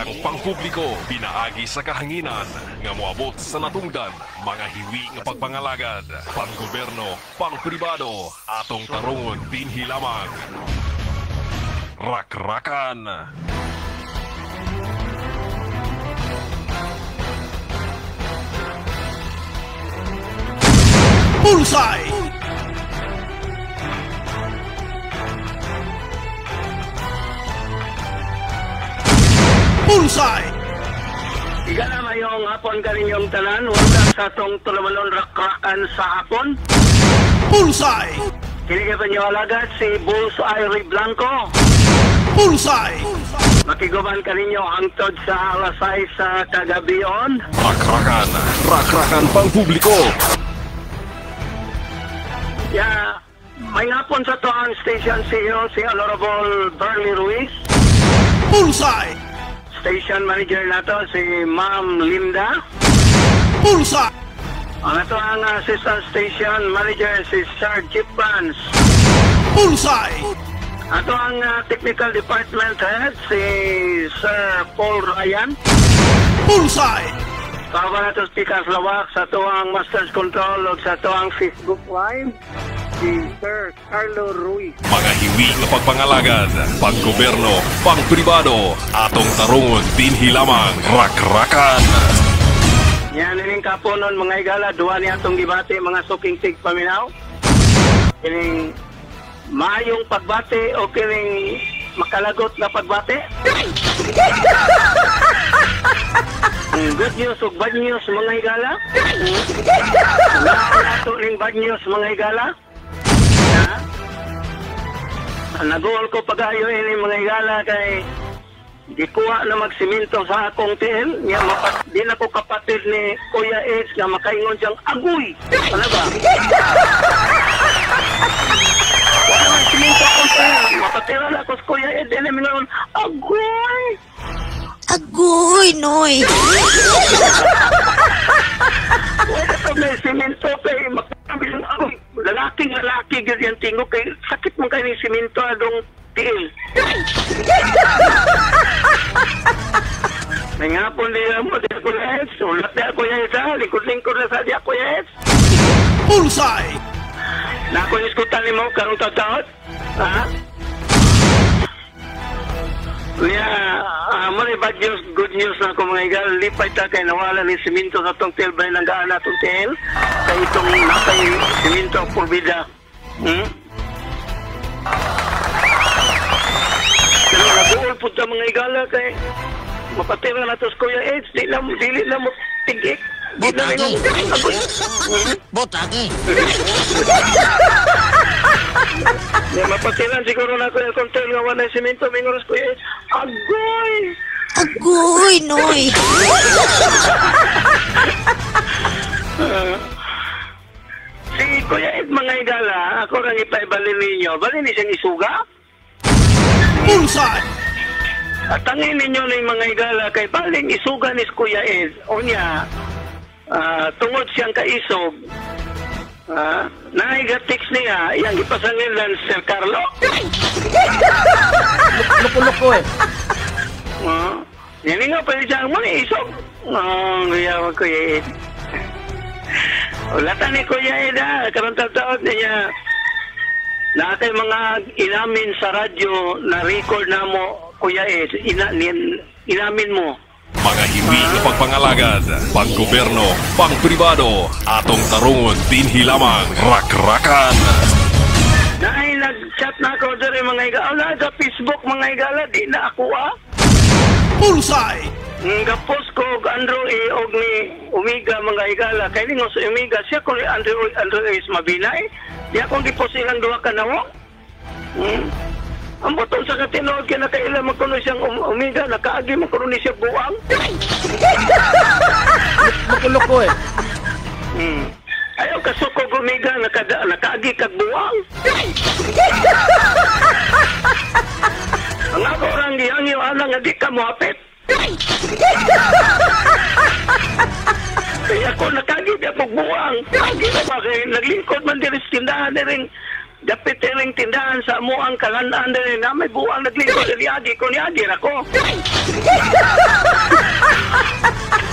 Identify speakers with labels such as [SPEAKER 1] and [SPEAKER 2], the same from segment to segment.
[SPEAKER 1] Rakrakan pangpubliko pinaagi sa kahanginan nga moabot sa natungdan, mga hiwi nga pagpangalagad, panggoberno, pangpribado, atong tarungon dinhi lamang. Rakrakan.
[SPEAKER 2] Bullseye! Bullseye!
[SPEAKER 3] Igala mayong hapon kaninyong tanan. Welcome sa atong tulumanon rakrakan sa hapon.
[SPEAKER 2] Bullseye!
[SPEAKER 3] Kini ka niyo alagad si Bullseye Ray Blanco.
[SPEAKER 2] Bullseye!
[SPEAKER 3] Makiguban kaninyo hangtod sa alas 6 sa kagabion.
[SPEAKER 1] Rakrakan, rakrakan pangpubliko.
[SPEAKER 3] Ya, may hapon sa tuang station CEO si Honorable Bernie Ruiz.
[SPEAKER 2] Bullseye!
[SPEAKER 3] Station manager nato si Ma'am Linda.
[SPEAKER 2] Bullseye!
[SPEAKER 3] Ang ato ang assistant station manager si Sir Jeff Franz.
[SPEAKER 2] Bullseye!
[SPEAKER 3] Ato ang technical department head si Sir Paul Ryan.
[SPEAKER 2] Bullseye!
[SPEAKER 3] Kawan nato speaker Lawak sa ato ang Masters Control o sa ato ang Facebook Live si Sir Carlo Ruiz.
[SPEAKER 1] Mga hiwi nga pagpangalagad, panggoberno, pangpribado, atong tarungon dinhi lamang. Rakrakan.
[SPEAKER 3] Yan ining kaponon mga higala, duwa ni atong gibati mga suking tigpaminaw. Kining maayong pagbati o kining makalagot na pagbati. Good news o bad news mga higala. Nato ning bad news mga higala. Ha? Naguol ko pag-ayo ini mga higala kay gikuha na magsiminto sa akong tiil. Nga di na ko kapatid ni Kuya H nga makaingon siyang agoy. Ano ba? Wala man siminto akong tiil. Mapatira na ako sa Kuya H. Di na mingon, agoy!
[SPEAKER 4] Agoy, noy!
[SPEAKER 3] Wala ko may siminto kay makabiling agoy. Lalaking lalaki ganyan tingo kay sakit mo kayo ng siminto adong tiil. May ngapon di mo, di ako na heads. Ulat di ako na heads, ha? Lingkod-lingkod na sa di ako na heads.
[SPEAKER 2] Bullseye!
[SPEAKER 3] Na ako iskutan ni mo, karong taon-taon? Ha? Niya, muna bad news, good news na ako mga igal. Lipay ta kay nawala ni siminto sa tong tiil, ba nang gaan atong tiil? Kay itong napay siminto purbida. Hmm? Pero nabuol po ta mga igala kay mapatira na to sa Kuya H. Di na, dili na mo tigik. Di na
[SPEAKER 4] Botagi.
[SPEAKER 3] rin.
[SPEAKER 4] Botagi.
[SPEAKER 3] Di mapatiran siguro na ako yung kontel nga wala simento. Mingoros Kuya H. Agoy!
[SPEAKER 4] Agoy, noy!
[SPEAKER 3] Si Kuya Ed mga higala, ako lang ipaibalin ninyo. Balin ni siyang isuga?
[SPEAKER 2] Bullseye!
[SPEAKER 3] At tangin ninyo na yung mga higala kay baling isuga ni Kuya Ed. O niya, tungod siyang kaisog, naiga-text niya, iyang ipasangilan Sir Carlo.
[SPEAKER 5] Loko-loko eh.
[SPEAKER 3] Yan nga pala siya, mo ni isog. Kuya, Kuya Ed. Wala ta ni Kuya Ed, ha. Karong taon niya. Lahat ay mga inamin sa radyo na record na mo, Kuya Ed, inamin mo.
[SPEAKER 1] Mga hiwi nga pagpangalagad, panggoberno, pangpribado, atong tarungon dinhi lamang. Rakrakan.
[SPEAKER 3] Naay nag-chat na ako diri mga higala. Wala sa Facebook mga higala, di na ako ah.
[SPEAKER 2] Bullseye!
[SPEAKER 3] Nga-post ko og Andrew A. og ni Omega mga higala. Kay ningon sa Omega, siya ko ni Andrew, Andrew A. is mabinay. Di akong gipost ilang duha ka nawo. Ang butong sa katinood kaya nakaila man kuno siyang Omega, nakaagi man kuno ni siya buwang.
[SPEAKER 5] Loko-loko eh.
[SPEAKER 3] Ayaw kasuko Omega, nakaagi kag buwang. Ang ako lang gihangyo alang nga di ka mohapit. Kaya ako nakagi di ako buwang. Kagi na ba kay naglingkod man diri sa tindahan ni ring Dapit iring tindahan sa amo ang kalanaan din na may buwang naglingkod niagi ko niagi ra ko.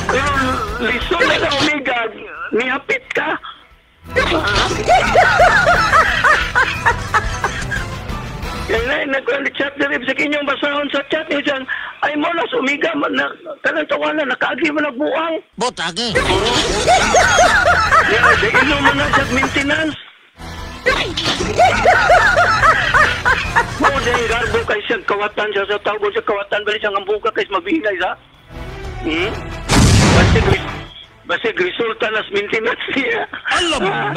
[SPEAKER 3] Pero lisod na Omega, nihapit ka. Kaya nag-chat na rin sa kinyong basahon sa chat niya siyang, ay mo nas Omega, kanang tawanan, nakaagi mo nagbuang.
[SPEAKER 4] Butagi.
[SPEAKER 3] Yeah, di ino mo na siya maintenance. Mo dahil garbo kay siya kawatan siya sa tawag siya kawatan bali siyang ambuka kay mabinay sa. Basig resulta nas maintenance niya.
[SPEAKER 2] Alam na.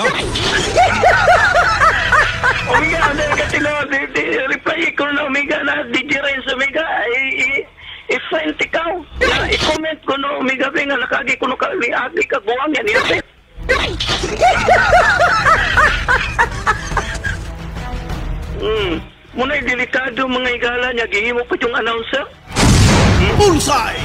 [SPEAKER 3] Omega, dahil ka tino, reply ko na Omega na DJ Renz Omega, i-friend ikaw. I-comment ko no Omega nga nakagi ko no ni agi ka buwang yan niya. Muna'y delikado mga higala niya, gihimo pa yung announcer.
[SPEAKER 2] Bullseye!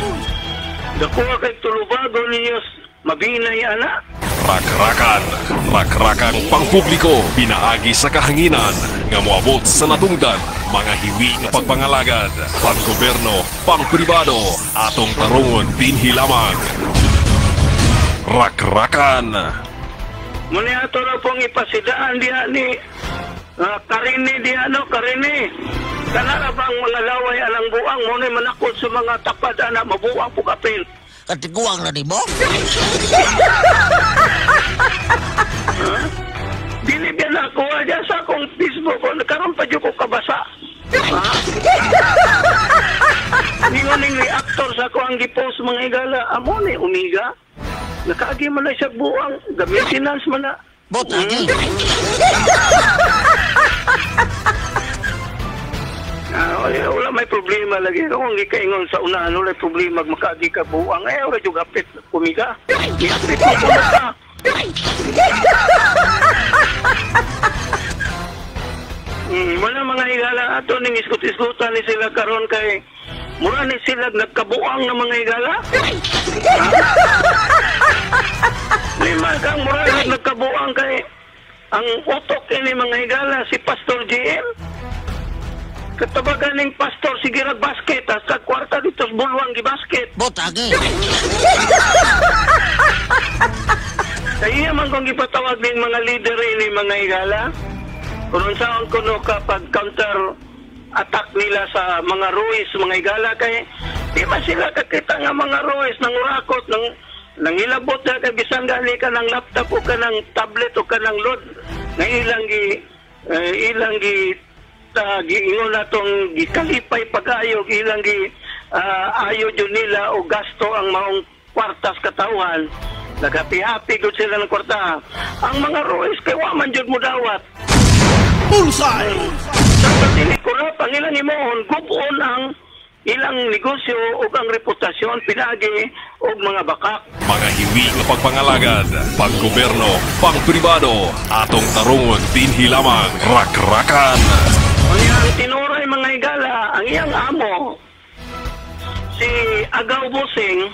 [SPEAKER 3] Dakuha kay tulubago ninyo, mabinay ana.
[SPEAKER 1] Rakrakan, rakrakan pangpubliko, pinaagi sa kahanginan, nga moabot sa natungdan, mga hiwi nga pagpangalagad, panggoberno, pangpribado, atong tarungon dinhi lamang. Rakrakan!
[SPEAKER 3] Muna ato na pong ipasidaan diha ni Karini diha no, Karini. Kanara bang mga laway alang buang mo na manakot sa mga tapad ana mabuang po kapil.
[SPEAKER 4] Katiguang na ni mo?
[SPEAKER 3] Huh? Dili biyan ako diyan sa akong Facebook karon pa jud ko kabasa. Ha? Ningon ning reactor sa ako ang gipost mga higala amo ni Omega. Nakaagi man na siya buang maintenance man na.
[SPEAKER 4] Butagi.
[SPEAKER 3] Wala may problema lagi. Kung gikaingon sa unahan, wala problema makaagi ka buang. Eh, wala juga hapit kumiga. Hapit mo ka. Wala mga higala ato ning iskut-iskutan ni sila karon kay mura ni sila nagkabuang ng mga higala. Lima kang mura nagkabuang kay ang utok ini mga higala si Pastor GM. Katabagan ng pastor sige basket hasta kwarta dito sa bulwang gibasket.
[SPEAKER 4] Butagi.
[SPEAKER 3] Kaya man kung gipatawag ning mga leader ini mga higala. Kung saan kuno kapag counter attack nila sa mga Ruiz mga higala kay di ba sila kakita nga mga Ruiz nang urakot nang nangilabot na kay bisan gali ka ng laptop o ka ng tablet o ka ng load nga ilang gi giingon na tong gikalipay pag-ayo ilang gi ayo jud nila o gasto ang maong kwartas katawhan. Naghapi-hapi gud sila ng kwarta. Ang mga Ruiz kay wa man jud modawat.
[SPEAKER 2] Bullseye!
[SPEAKER 3] Sa dili ko na pangilang imong gubon ang ilang negosyo ug ang reputasyon pinagi og mga bakak.
[SPEAKER 1] Mga hiwi nga pagpangalagad, panggoberno, pangpribado, atong tarungon dinhi lamang. Rakrakan!
[SPEAKER 3] Ang tinuray mga higala, ang iyang amo, si Agaw Busing,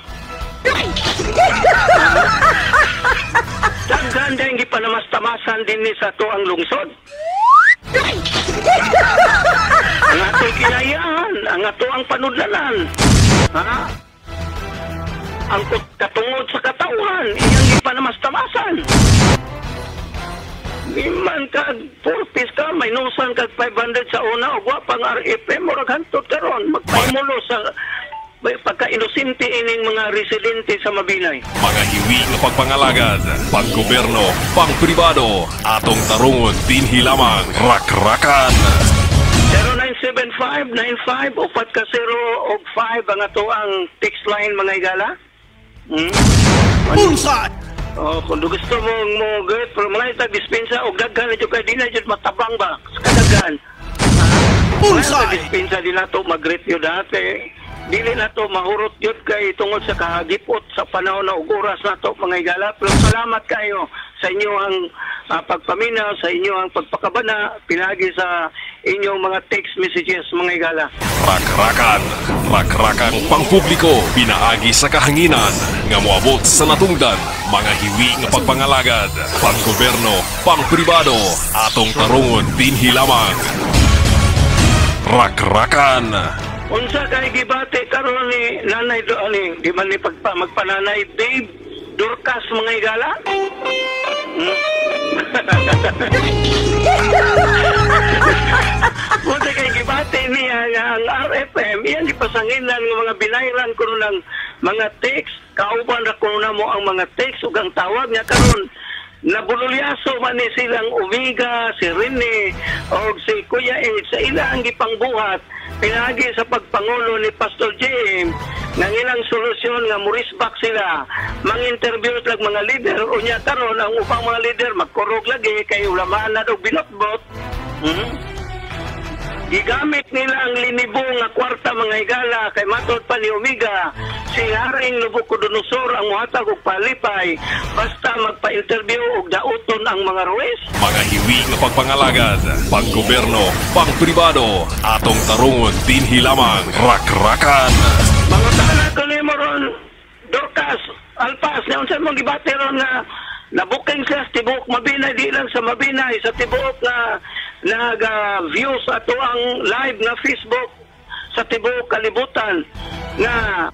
[SPEAKER 3] daghan din gipanamastamasan din ni sa to ang lungsod. Ang atong kinayaan, ang ato ang panudlanan, ha? Ang katungod sa katauhan, iyang gipanamastamasan. Iman kag 4 piece ka, may nusan kag 500 sa una, o pang RFM, murag hantot karon magpahimulo sa pagka-inosente ining mga residente sa Mabinay.
[SPEAKER 1] Mga hiwi nga pagpangalagad, panggoberno, pangpribado, atong tarungon dinhi lamang. Rakrakan!
[SPEAKER 3] 0975 95 4 0 5 ang ato ang text line mga higala.
[SPEAKER 2] Bullseye!
[SPEAKER 3] Oh, kung gusto mong mo get pero mga itag dispensa og daghan na jud kay di na jud matabang ba sa kadaghan.
[SPEAKER 2] Bullseye!
[SPEAKER 3] Dispensa di nato mag-greet yun dati. Dili nato mahurot yun kay tungod sa kahagipot sa panahon na ug oras nato mga higala. Pero salamat kayo sa inyo ang pagpaminaw, sa inyo ang pagpakabana, pinagi sa inyong mga text messages mga higala.
[SPEAKER 1] Rakrakan, rakrakan pangpubliko, pinaagi sa kahanginan, nga moabot sa natungdan, Mga hiwi nga pagpangalagad, panggoberno, pangpribado, atong tarungon dinhi lamang. Rakrakan.
[SPEAKER 3] Unsa kay gibati karon ni Nanay do ani di man ni pagpa magpananay Babe Dorcas mga higala? Unsa kay gibati niya nga ang RFM iyan gipasanginan ng mga binayran kuno ng mga text, kauban ra kuno namo ang mga text ug ang tawag niya karon nabululyaso man ni silang Omega, si Rene o si Kuya Ed sa ilang gipangbuhat pinaagi sa pagpangulo ni Pastor JM ng ilang solusyon nga murisbak sila mang-interview lag mga leader unya karon ang upang mga leader magkurog lagi kay ulamaan na og binotbot. Gigamit nila ang linibo nga kwarta mga higala kay matod pa ni Omega si Haring Nabucodonosor ang muhatag og palipay basta magpa-interview og dauton ang mga Ruiz.
[SPEAKER 1] Mga hiwi nga pagpangalagad, panggoberno, pangpribado, atong tarungon dinhi lamang. Rakrakan.
[SPEAKER 3] Mga tala ko nimo ron Dorcas Alpas na unsa mong gibati ron nga nabuking sila sa tibuok Mabinay, di lang sa Mabinay, sa tibuok nga nag-views ato ang live nga Facebook sa tibuok kalibutan nga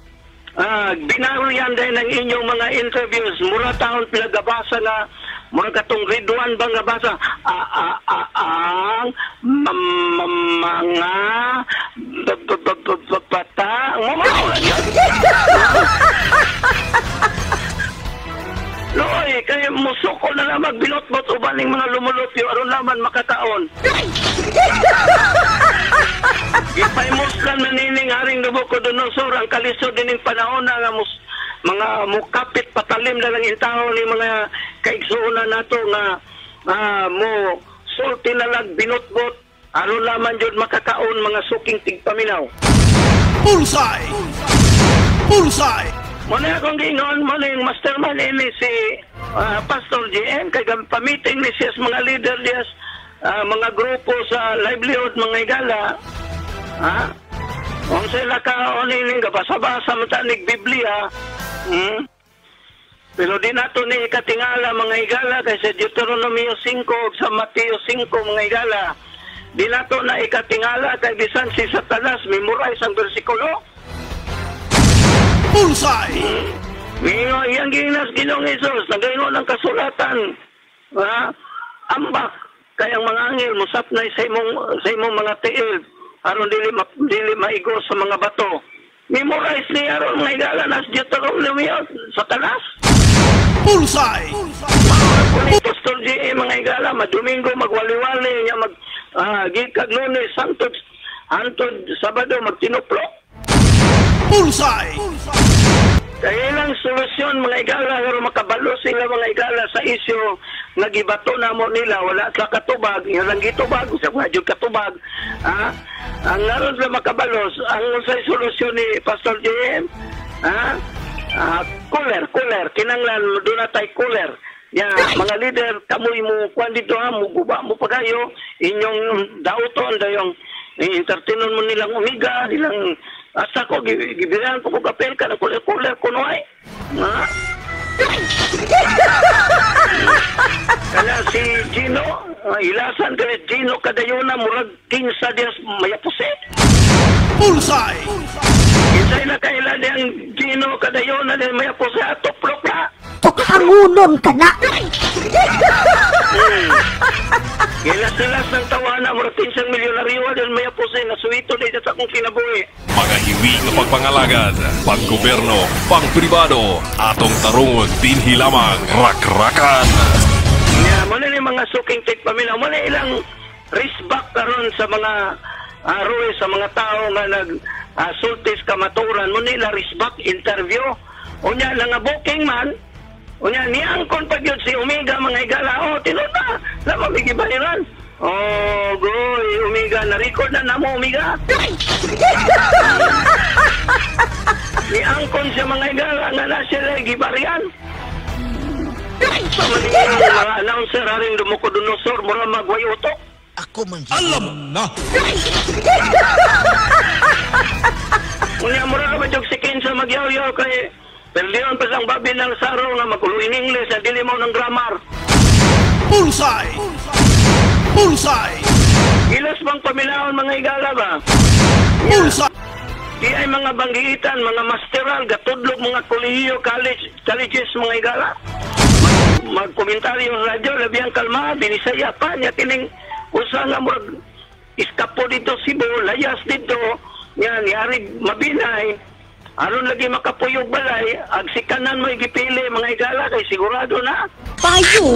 [SPEAKER 3] binaryan din ang inyong mga interviews. Mura taon pinagabasa na mura katong grade 1 bang gabasa ang mga bata mga Loy, kaya musuko na lang magbilot-bot uban ning mga lumulupyo aron laman makakaon. Gipaymuslan man nining Haring Nabucodonosor ang kalisod dining panahon na nga mga mukapit patalim na lang intao ni mga kaigsuonan nato nga mo sulti na lang binotbot aron laman jud makakaon mga suking tigpaminaw.
[SPEAKER 2] Bullseye! Bullseye!
[SPEAKER 3] Muna akong gingon, muna yung mastermind ini si Pastor JM, kay pamiting ni siya sa mga leader niya, mga grupo sa livelihood, mga higala. Ha? Kung sila ka, ini, gabasa-basa, matanig Biblia. Pero di nato ni ikatingala, mga higala, kay sa Deuteronomio 5 o sa Mateo 5, mga higala. Di nato na ikatingala, kay bisan si Satanas, memorize ang bersikulo.
[SPEAKER 2] Bullseye!
[SPEAKER 3] Mingo, iyang ginas Ginoong Hesus, nagaingon ang kasulatan. Ha? Ambak, kay ang mga anghel musapnay sa imong mga tiil aron dili maigo sa mga bato. Memorize niya aron mga higala nas Deuteronomio, Satanas.
[SPEAKER 2] Bullseye!
[SPEAKER 3] Mga Pastor G.A. mga higala, madomingo magwali-wali niya mag gikag Lunes, hantod Sabado magtinuplok.
[SPEAKER 2] Bullseye!
[SPEAKER 3] Kaya ilang solusyon mga higala, pero makabalo sila mga higala sa isyo nga gibato na mo nila, wala sa katubag, ilang gitubag, sa mga katubag. Ha? Ang naroon sila makabalos, ang unsay solusyon ni Pastor JM, ha? Cooler, kinanglan doon na tayo cooler. Ya, mga leader, kamoy mo, kuan dito ha, muguba mo pagayo, inyong dauton, dayong entertainon mo nilang umiga, nilang asa ko, gibiran ko kapel ka na kuler-kuler ko no ay. Ha? Kaya si Gino, ilasan ka ni Gino Cadayona, murag 15 dias mayapuse.
[SPEAKER 2] Bullseye!
[SPEAKER 3] Insay na kailan niyang Gino Cadayona din mayapuse, atoplok na.
[SPEAKER 6] Tukhangunon ka na!
[SPEAKER 3] Gilas-gilas ng tawana, murag 15 milyonaryo din mayapuse, nasuwito din sa akong kinabuhi.
[SPEAKER 1] Mga hiwi nga pagpangalagad, panggoberno, pangpribado, atong tarungon dinhi lamang. Rakrakan!
[SPEAKER 3] Ya, muna ni mga suking tigpaminaw, muna ilang risk back karon sa mga aroy, sa mga tao nga nag-sultis kamaturan, muna ila risk back interview. Unya lang nga booking man, unya niangkon pag yun si Omega mga higala, oh, tinod na, lamang gibahiran. Oh, goy, Omega, na-record na namo, Omega. Niangkon siya mga higala, nga na sila gibarian. Sa mga announcer, haring Dumukodonosor, mura magway utok.
[SPEAKER 4] Ako man siya.
[SPEAKER 2] Alam na!
[SPEAKER 3] Unya, mura ka ba diyog si Kenza magyaw-yaw kay Pero leon pa sang babi ng saro nga magulo in English na dili mo ng grammar.
[SPEAKER 2] Bullseye! Bullseye!
[SPEAKER 3] Ilos bang paminahon mga higala ba?
[SPEAKER 2] Bullseye!
[SPEAKER 3] Di ay mga banggiitan, mga masteral, gatudlog mga kolehiyo, colleges, mga higala. Magkomentaryo sa radyo, labi ang kalma, binisaya pa niya kining usa nga murag iskapo dito Cebu, layas dito, niya niari mabinay. Aron lagi makapuyog balay, ag si kanan mo'y gipili mga higala kay sigurado na.
[SPEAKER 6] Payo!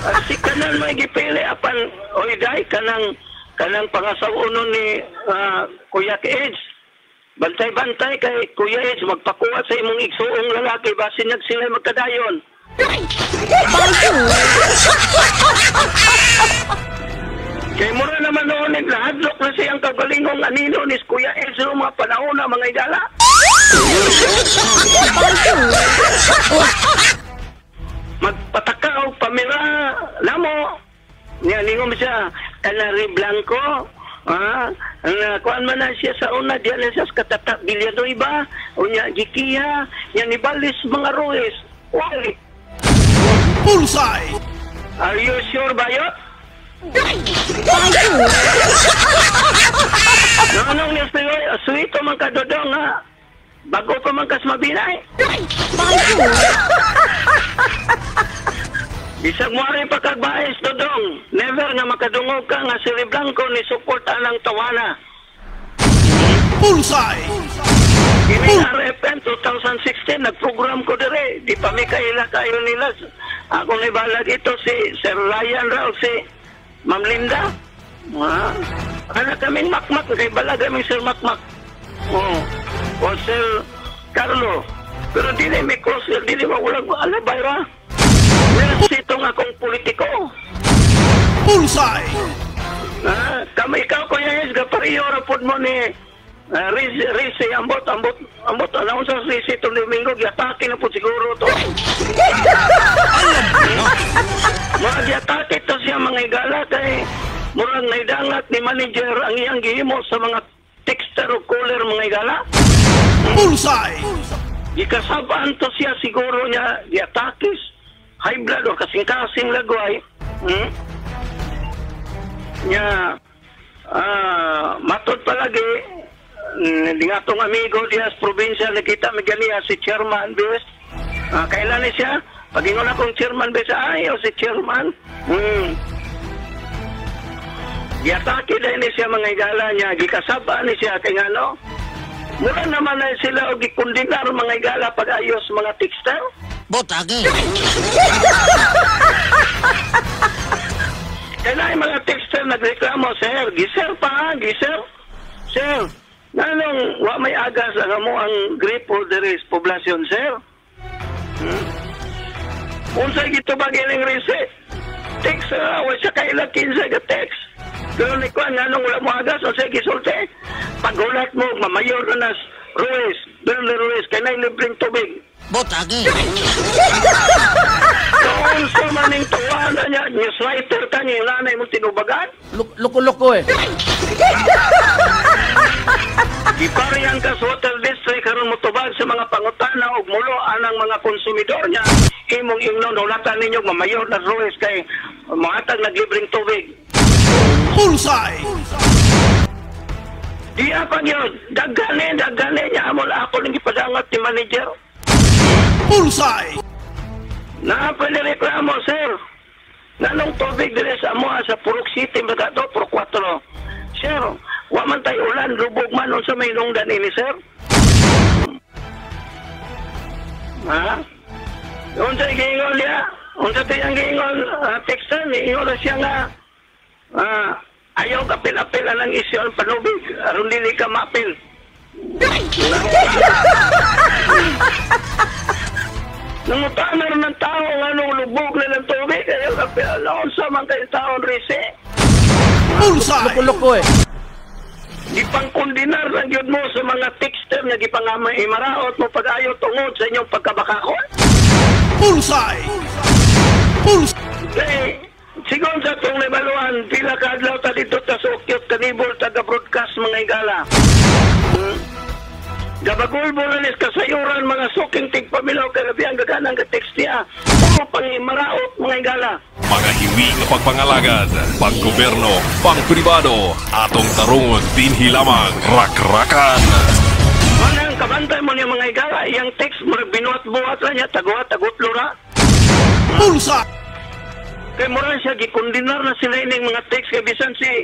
[SPEAKER 3] Ag si kanan mo'y gipili apan oy day kanang pangasaw-unon ni Kuya Eds. Bantay-bantay kay Kuya Eds magpakuha sa imong igsuong lalaki basin nag sila magkadayon.
[SPEAKER 6] Payo!
[SPEAKER 3] Kay mura naman noon naghadlok na siyang kagalingong anino ni Kuya Eds noong mga panahon na mga higala. Magpataka o pamira namo. Niya ningom siya Canary Blanco. Kuan man na siya sa una diyan na siya sa katata Villanueva unya gikiha nya ni Balis mga Ruiz. Why?
[SPEAKER 2] Bullseye!
[SPEAKER 3] Are you sure bayot?
[SPEAKER 6] Payo!
[SPEAKER 3] Nanong niya sa'yo, suwito man ka dodong ha. Bago pa man kas mabinay.
[SPEAKER 6] Payo!
[SPEAKER 3] Bisag muari pa kagbaes dodong. Never nga makadungog ka nga si Blanco ni support anang tawana.
[SPEAKER 2] Bullseye!
[SPEAKER 3] Kini RFM 2016 nagprogram ko dire. Di pa mi kaila kayo nila. Akong ibalag ito si Sir Ryan raw si Ma'am Linda. Ana kaming makmak kay balag kaming Sir Makmak. Oo. O Sir Carlo. Pero dili may cross, dili magulag alabay ra. Meron itong akong politiko.
[SPEAKER 2] Bullseye!
[SPEAKER 3] Kami ikaw Kuya Yes, gapariyo ra pod mo ni Rizzi, ambot, ano sa Rizzi itong Domingo, giatake na po siguro to. Mga giatake to siya mga higala kay murag naidangat ni manager ang iyang gihimo sa mga texter o caller mga higala.
[SPEAKER 2] Bullseye!
[SPEAKER 3] Gikasabaan to siya siguro niya giatakis, high blood o kasing-kasing lagway. Nya, matod palagi, di nga tong amigo diya sa probinsya nakita mi ganiya si Chairman Bes. Kailan ni siya? Pag-ingon akong Chairman Bes, ay o si Chairman. Giatake dahil ni siya mga higala niya, gikasaba ni siya kay ngano. Mura naman na sila o gikundinar mga higala pag-ayos mga texter.
[SPEAKER 4] Butagi.
[SPEAKER 3] Kaya mga texter nagreklamo, sir, giser pa, giser. Sir, nanong wa may agas ang mo ang gripo diri sa poblasyon, sir? Unsay gitubag ining receipt? Text, wa siya kaila 15 ka text. Pero ni kuan nganong wala mo agas, unsay gisulti? Paghulat mo, mamayor na nas Ruiz, Bernie Ruiz, kay nay libreng tubig.
[SPEAKER 4] Butagi.
[SPEAKER 3] Noon sa maning tawanan niya, newswriter ka niya, nanay mong tinubagan?
[SPEAKER 5] Loko-loko eh.
[SPEAKER 3] Giparihan ka sa Hotel District karon motubag sa mga pangutana og mulo anang mga konsumidor niya. Imong ingnon hulatan ninyo mamayor na Ruiz kay mohatag naglibreng tubig.
[SPEAKER 2] Bullseye!
[SPEAKER 3] Diya pa yun, dagane niya amol ako ning gipadangat ni manager.
[SPEAKER 2] Bullseye!
[SPEAKER 3] Naapanireklamo, sir. Nanong tubig diri sa amoa sa Purok City baga to, Purok 4. Sir, wa man tay ulan, lubog man unsa may hinungdan ini, sir? Ha? Unsa giingon niya? Unsa tay ang giingon texter ni ingon na siya nga ayaw kapil-apil anang isyu ang panubig aron dili ka maapil. Nangutana rin ng tao nga nung lubog na ng tubig, ayaw kapil, unsa man kayo taon rise.
[SPEAKER 2] Bullseye!
[SPEAKER 5] Loko-loko eh.
[SPEAKER 3] Gipangkundinar lang yun mo sa mga texter na gipangamay imaraot mo pag-ayo tungod sa inyong pagkabakakon.
[SPEAKER 2] Bullseye! Bullseye!
[SPEAKER 3] Eh, sigon sa itong nabaluan, pila ka adlaw ta dito ta sa Ukyot, Kanibol, taga-broadcast mga igala. Gabagulbo na nis kasayuran mga suking tigpamilaw kagabi ang gaganang ka-text niya. Puro pang maraot mga higala.
[SPEAKER 1] Mga hiwi nga pagpangalagad, panggobyerno, pangpribado, atong tarungon dinhi lamang rakrakan.
[SPEAKER 3] Manang kabantay mo niya mga higala, iyang text murag binuhat-buhat lang niya, taguhat, tagutlo ra.
[SPEAKER 2] Bullseye!
[SPEAKER 3] Kay mura siya, gikundinar na sila ining mga text kay bisan si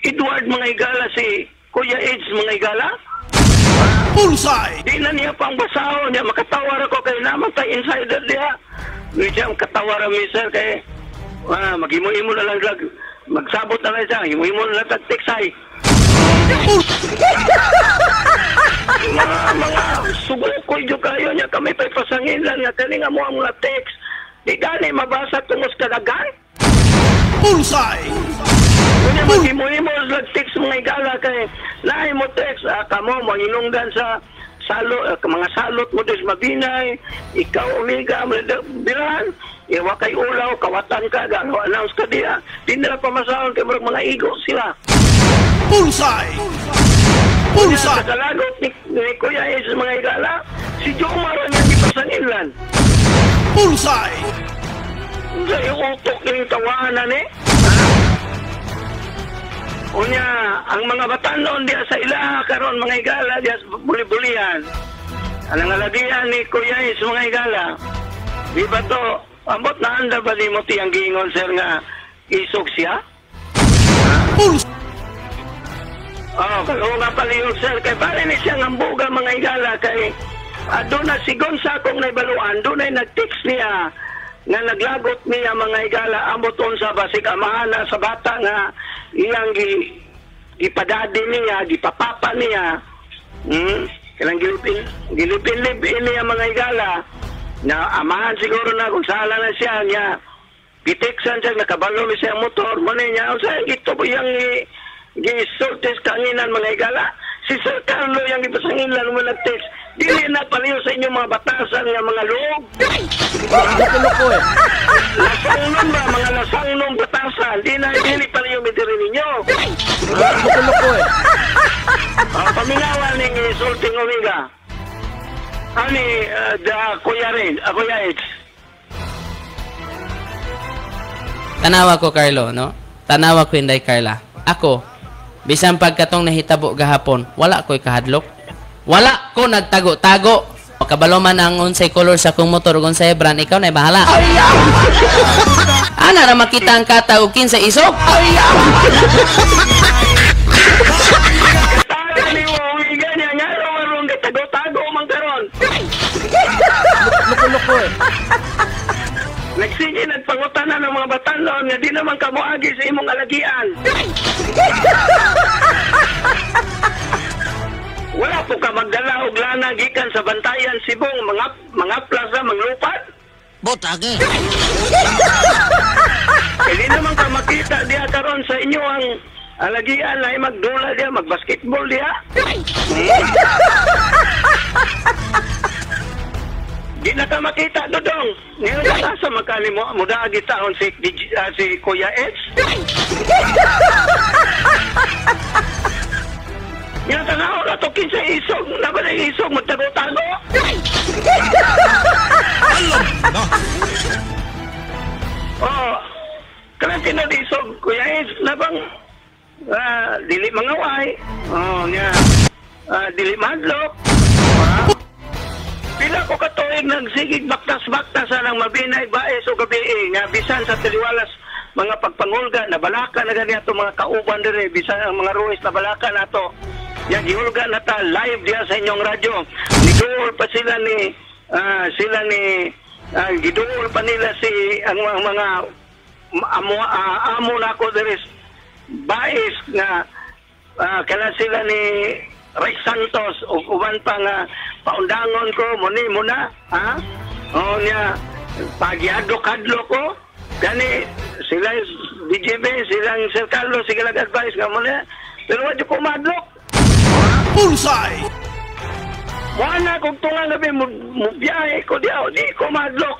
[SPEAKER 3] Edward mga higala, si Kuya Eds mga higala.
[SPEAKER 2] Bullseye!
[SPEAKER 3] Di na niya pang basahon niya, makatawar ako kay naman tayo insider diha. Di siya makatawar mi sir kay maghimo-imo na lang lag, magsabot na lang siya, himo-imo na lang tag-text ay. Mga sugukoy dyo kayo niya, kami pa'y pasangin lang nga kaning amo ang mga text. Di gani mabasa tungos kadagan.
[SPEAKER 2] Bullseye!
[SPEAKER 3] Kunya maghimo-imo lag text mga higala kay lahi mo text, kamo manginungdan sa salo, mga salot mo des mabinay, ikaw Omega, bilan, iwa kay ulaw, kawatan ka, gano announce ka diya. Di nila pamasahon kay murag mga igo sila.
[SPEAKER 2] Bullseye! Bullseye!
[SPEAKER 3] Sa kalagot ni Kuya is mga higala, si Jomar ang yung ipasanginlan.
[SPEAKER 2] Bullseye!
[SPEAKER 3] Sa utok yung tawanan eh. Unya, ang mga batanon diya sa ilaha karon mga higala diya sa buli-bulian. Ang alagian ni Kuya is mga higala. Di ba to, ambot na anda ba ni mo tiyang giingon sir nga isog siya?
[SPEAKER 2] Bullseye!
[SPEAKER 3] Oh, kalunga nga palihog sir, kay bale ni siya ng buga mga higala kay doon na si Gonza akong naibaluan, doon ay nag-text niya nga naglagot niya mga higala ambot unsa basig amahan na sa bata nga iyang gipadadi niya, gipapapa niya. Kanang gilipin-lipin niya mga higala na amahan siguro na kung sala na siya niya. Giteksan siya, nakabalo ni siya ang motor, mo niya unsa gito iyang gisultis kanginan mga higala. Si Sir Carlo yung ipasangilan mo nag-text. Dili na paliw sa inyong mga batasan nga mga loob.
[SPEAKER 5] Loko-loko eh.
[SPEAKER 3] Lasangnon ba? Mga lasangnon batasan. Di na dili paliw midiri ninyo.
[SPEAKER 5] Loko-loko eh.
[SPEAKER 3] Pamingawan ning insulting Omega. Ani, Kuya Red, Kuya Eds.
[SPEAKER 7] Tanawa ko, Carlo, no? Tanawa ko, Inday Carla. Ako, bisan pagkatong nahitabo gahapon, wala ko'y kahadlok. Wala ko nagtago-tago. Kabalo man ang unsay color sa akong motor ug unsay brand, ikaw na bahala. Ana ra makita ang kata og kinsa isog.
[SPEAKER 5] Loko-loko eh.
[SPEAKER 3] Nagsige nagpangutanan ng mga batalon nga di naman kamuagi sa imong alagian. Wala po ka magdala og lana gikan sa Bantayan, Sibong, mga plaza, manglupad.
[SPEAKER 4] Butagi.
[SPEAKER 3] Hindi naman ka makita diya karon sa inyo ang alagian ay magdula diya, magbasketball diya. Di na ka makita, Dodong. Ngayon ka sa makani mo, mudaagi taon si Kuya Eds. Ngayon tanaw na to kinsa isog, na ba na isog, magtago-tago?
[SPEAKER 2] Alam na!
[SPEAKER 3] Oh, kanang tinad isog, Kuya Eds, na bang dili mangaway? Oh, nga, dili madlok. Pila ko katuig nagsigig baktas-baktas ng mabinay baes o gabi nga bisan sa taliwalas mga pagpangulga nabalaka na gani ato mga kauban dire bisan ang mga ruis nabalaka na ato ya gihulga na ta live diha sa inyong radyo. Niduol pa sila ni giduol pa nila si ang mga amo nako dire baes nga kala sila ni Ray Santos o uban pa nga paundangon ko muni muna ha o niya pagyadlo-kadlo ko gani sila DJB silang Sir Carlos sige lang advice nga muna pero wa ko madlok.
[SPEAKER 2] Bullseye!
[SPEAKER 3] Wala kog tungang gabi mo biyahe ko diha di ko madlok.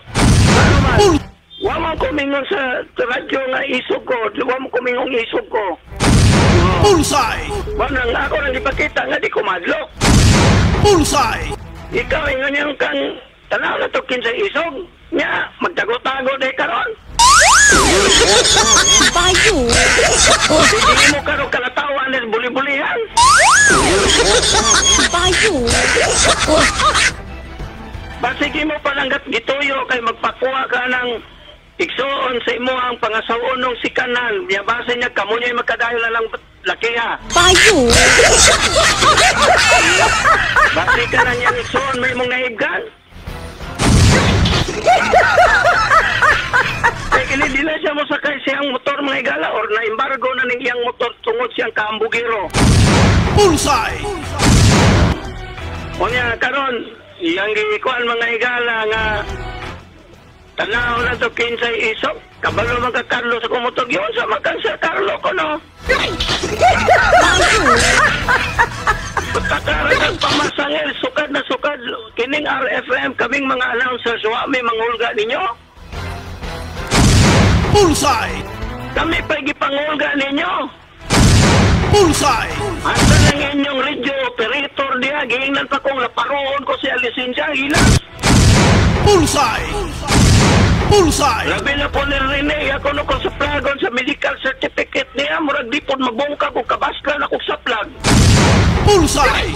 [SPEAKER 3] Wa man ko mingon sa radyo nga isog ko, wa man ko mingong isog ko.
[SPEAKER 2] Bullseye!
[SPEAKER 3] Wa nang ako nang ipakita nga di ko madlok.
[SPEAKER 2] Bullseye!
[SPEAKER 3] Ikaw ingon yung kang tanaw na to kinsay isog. Nya, magtago-tago day karon.
[SPEAKER 6] Bayo.
[SPEAKER 3] Hindi mo karon kalatawan ng buli-bulihan.
[SPEAKER 6] Bayo.
[SPEAKER 3] Basige mo palanggat gituyo kay magpakuha ka ng igsuon sa imo ang pangasaon ng si kanan. Nya base niya kamo niya magkadayo na lang lakiha.
[SPEAKER 6] Bayo.
[SPEAKER 3] Base ka na niyang igsuon may imong naibgan. Kay kini di na siya mosakay siyang motor mga igala or na-embargo na ning iyang motor tungod siyang kaambugero.
[SPEAKER 2] Bullseye!
[SPEAKER 3] Unya karon iyang gikuan mga higala nga tanaw na to kinsay isok kabalo man ka Carlo sa kumutog yun sa makan sa Carlo ko no.
[SPEAKER 6] Bayo.
[SPEAKER 3] Pagkakaroon ng pamasangil sukad na sukad kining RFM kaming mga announcers wa may manghulga ninyo.
[SPEAKER 2] Bullseye!
[SPEAKER 3] Kami pa gipangulga ninyo.
[SPEAKER 2] Bullseye!
[SPEAKER 3] Asa lang inyong radio operator diha giingnan pa kong laparoon ko siya lisensya hilas.
[SPEAKER 2] Bullseye! Bullseye!
[SPEAKER 3] Labi na po ni Rene, ako no ko sa plagon sa medical certificate niya, murag di po mabungka kung kabaslan ako sa plag.
[SPEAKER 2] Bullseye!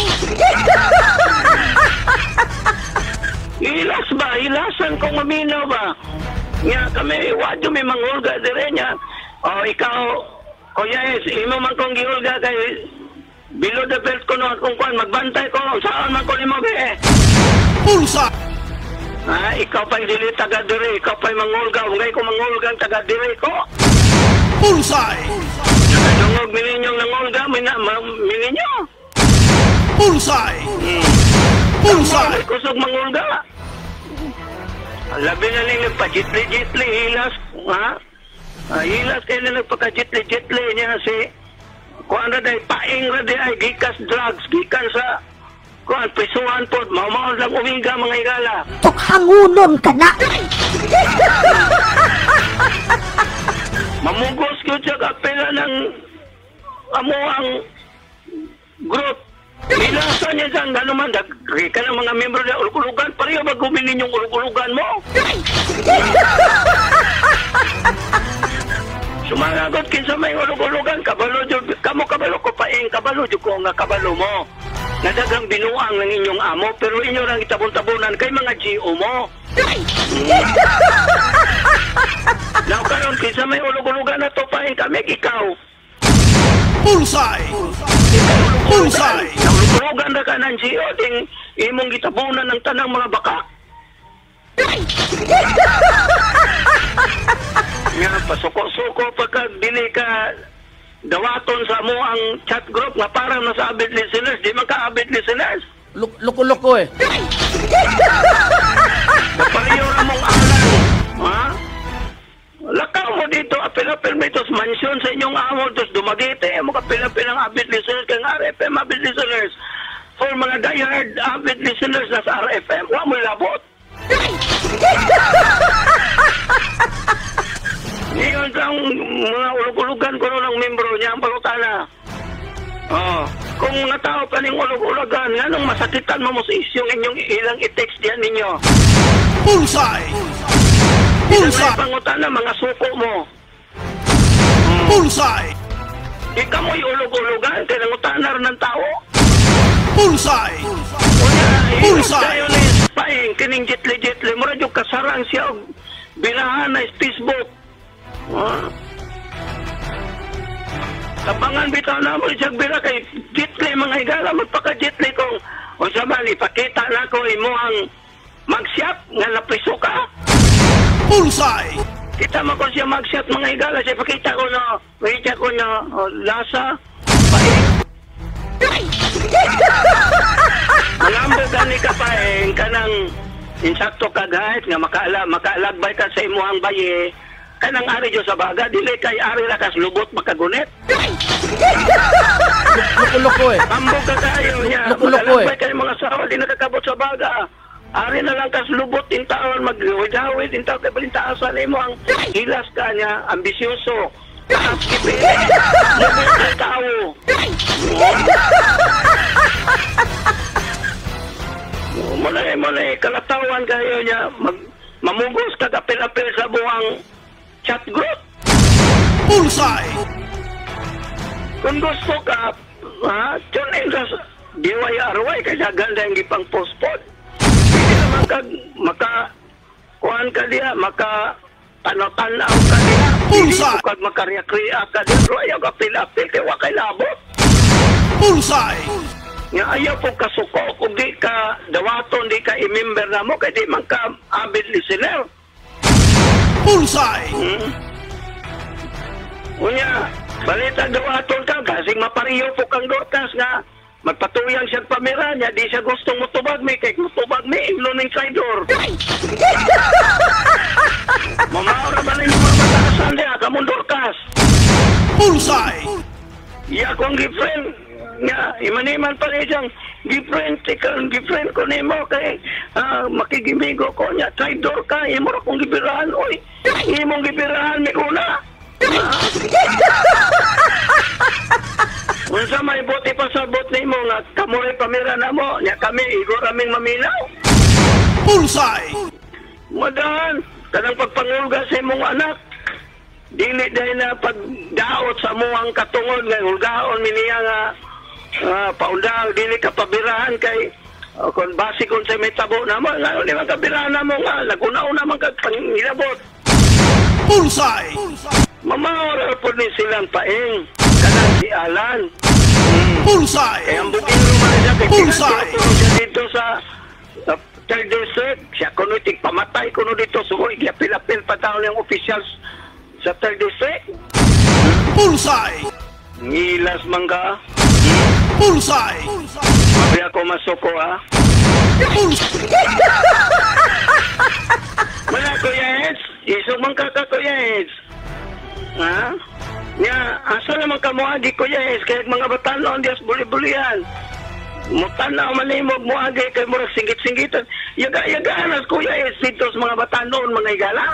[SPEAKER 3] Ilas ba? Ilasan kong maminaw ba? Nga kami, wadyo may manghulga dire niya. O ikaw, Kuya Es, imo man kong gihulga kay below the belt ko no akong kuan, magbantay ko, saan man ko nimo be?
[SPEAKER 2] Bullseye!
[SPEAKER 3] Ha, ikaw pa'y dili taga dire, ikaw pa'y manghulga, ungay ko manghulga ang taga dire ko.
[SPEAKER 2] Bullseye!
[SPEAKER 3] Nakadungog mininyong nangulga, mininyo.
[SPEAKER 2] Bullseye! Bullseye!
[SPEAKER 3] Ay, kusog mangulga. Labi na ning nagpa-jitli-jitli, hilas, ha? Hilas kayo na nagpaka-jitli-jitli niya si kuan ra day, paing ra day, ay gikas drugs, gikan sa kuan, prisuhan po, maumaon lang umiga mga higala.
[SPEAKER 6] Tukhangunon ka na.
[SPEAKER 3] Mamugos yun siya kapila ng amo ang group. Hilasan niya dyan, gano'n man, ka ng mga membro niya, ulugulugan, pareho ba guminin yung ulugulugan mo? Sumangagot kinsa may ulugulugan, kabalo, kamo kabalo ko paing, kabalo, dyan ko nga kabalo mo. Nadagang binuang ng inyong amo, pero inyo lang itabon-tabonan kay mga GO mo. Now karon kinsa may ulugulugan na to paing kami, ikaw.
[SPEAKER 2] Bullseye! Bullseye!
[SPEAKER 3] Naulugulugan na ka ng GO, ding imong gitabunan ng tanang mga baka. Nga, pasuko-suko pagka dili ka dawaton sa mo ang chat group nga parang nasa avid listeners, di man ka avid listeners.
[SPEAKER 5] Loko-loko eh.
[SPEAKER 3] Napariyo ra mong alang. Ha? Lakaw mo dito, apil-apil mo ito sa mansyon sa inyong amo, tapos dumagite, mo kapil-apil ang avid listeners, kang RFM avid listeners. For mga diehard avid listeners na sa RFM, wa mo labot. Ngayon ang mga ulug-ulugan ko ng membro niya, ang pangutana. Oh, kung mga tao pa ning ulug-ulugan, nganong masakitan mo sa isyong inyong ilang i-text diyan ninyo?
[SPEAKER 2] Bullseye! Bullseye!
[SPEAKER 3] Pangutana, mga suko mo.
[SPEAKER 2] Bullseye!
[SPEAKER 3] Ikaw mo'y ulug-ulugan, kaya nangutana rin ng tao.
[SPEAKER 2] Bullseye! Bullseye!
[SPEAKER 3] Tayo ni Paing, kining jitli-jitli, mura yung kasarang siya og binahan na Facebook. Tabangan bitaw na mo siyang bira kay jitli mga higala, magpaka-jitli kung o sa man, ipakita na ko imo ang magsiap nga napriso ka.
[SPEAKER 2] Bullseye!
[SPEAKER 3] Kita mo ko siya magsiap mga higala, siya pakita ko na, pakita ko na oh, lasa, paing. Malambo gani ka paing, kanang insakto ka gahit nga makaalagbay ka sa imuhang baye, kanang ari Diyos sa baga, dili kay ari ra kas lubot makagunit.
[SPEAKER 5] Loko-loko eh.
[SPEAKER 3] Ambog ka kayo niya,
[SPEAKER 5] Loko-loko eh.
[SPEAKER 3] makalagbay kayo mga asawa, di nakakabot sa baga. Ari na lang kas lubot tintaon, maghawid-hawid, tintaon, kay balintaasan mo ang hilas ka niya, ambisyoso. Taas kipili, lubot ng tao. Muna kalatawan kayo niya mamugos kag apil-apil sa buwang chat group.
[SPEAKER 2] Bullseye!
[SPEAKER 3] Kung gusto ka, ha, tune in sa DYRY kay daghan dayang gipang postpone. Pwede naman kag maka kuan ka diya, maka tanaw-tanaw ka diya.
[SPEAKER 2] Bullseye!
[SPEAKER 3] Pwede kag makariya-kriya ka diya, pero ayaw ka apil-apil kay wa kay labot.
[SPEAKER 2] Bullseye!
[SPEAKER 3] Nga ayaw po kasuko kung di ka dawaton, di ka i-member na mo, kay di man ka avid listener.
[SPEAKER 2] Bullseye!
[SPEAKER 3] Unya, balita dawaton ka, kasing mapariyo po kang Dorcas nga magpatuyang siyang pamira niya, di siya gustong mutubag mi, kay mutubag mi, inglo ning traidor. Mamaura ba ninyo mga niya, kamong Dorcas?
[SPEAKER 2] Bullseye!
[SPEAKER 3] Iya kong gifriend, nga, imaniman pa niya siyang gifriend, gifriend ko nimo kay makigimigo ko niya, traidor ka, imo ra kong gibirahan, oy, imong gibirahan, mi una. Unsa may bote pa sa bot nimo nga kamoy pamira na mo nya kami igor aming maminaw.
[SPEAKER 2] Bullseye!
[SPEAKER 3] Madahan kanang pagpangulga sa imong anak. Dili dahil na pagdaot sa muang katungod nga hulgaon mi niya nga paundang dili ka pabirahan kay kung base kung sa may tabo na mo nga di man kabirahan na mo nga naguna-una man kag pangilabot.
[SPEAKER 2] Bullseye!
[SPEAKER 3] Mamawara po ni silang paeng kanang si Alan.
[SPEAKER 2] Bullseye!
[SPEAKER 3] Kaya ang bukiro man siya kay
[SPEAKER 2] Bullseye!
[SPEAKER 3] siya dito sa third district. Siya kuno tigpamatay kuno dito sugoy giapil-apil pa taon yung officials sa third district.
[SPEAKER 2] Bullseye!
[SPEAKER 3] Ngilas man ka.
[SPEAKER 2] Bullseye!
[SPEAKER 3] Mabi ako masuko ha.
[SPEAKER 2] Bullseye!
[SPEAKER 3] Wala Kuya Eds, isog man ka ka Kuya Eds. Ha? Nya, asa naman ka moagi Kuya Eds kay mga batanon dias buli-bulian. Mutanaw man nimo moagi kay murag singgit-singgitan. Yaga-yagaan as Kuya Eds dito sa mga batanon mga higala.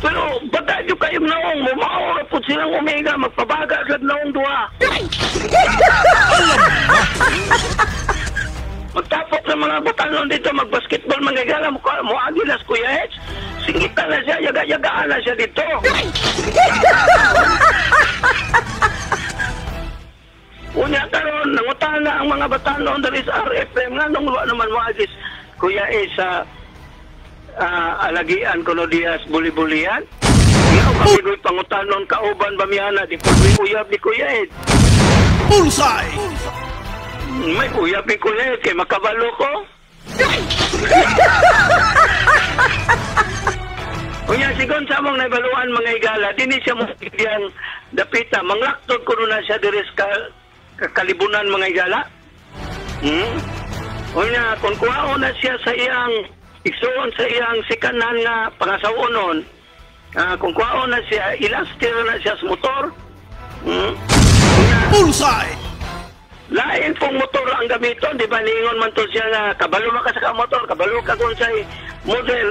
[SPEAKER 3] Pero baga nyo kayong naong, mumaura po silang omega, magpabaga agad naong duha. Magtapok sa mga batanon dito, magbasketball, mga higala, moagi nas Kuya Eds. Singitan na siya, yaga-yagaan na siya dito. Unya karon nangutana ang mga batanon diri sa RFM nga nung wa naman moagis Kuya Eds sa alagian kuno dias buli-bulian. Nga kami ko'y pangutanon kauban ba miyana di pud may uyab ni Kuya Ed.
[SPEAKER 2] Bullseye!
[SPEAKER 3] May uyab ni Kuya Ed kay makabalo ko. Unya sigon sa among naibaluan mga higala, dinhi siya mo diyang dapita manglaktod kuno na siya diri sa kalibunan mga higala. Unya kung kuhaon na siya sa iyang igsuon sa iyang sikanan nga pangasawonon, kung kuhaon na siya, ilastir na siya sa motor. Unya,
[SPEAKER 2] Bullseye!
[SPEAKER 3] Lain pong motor ang gamiton, di ba niingon man to siya nga kabalo man ka sa motor, kabalo ka kung sa'y model.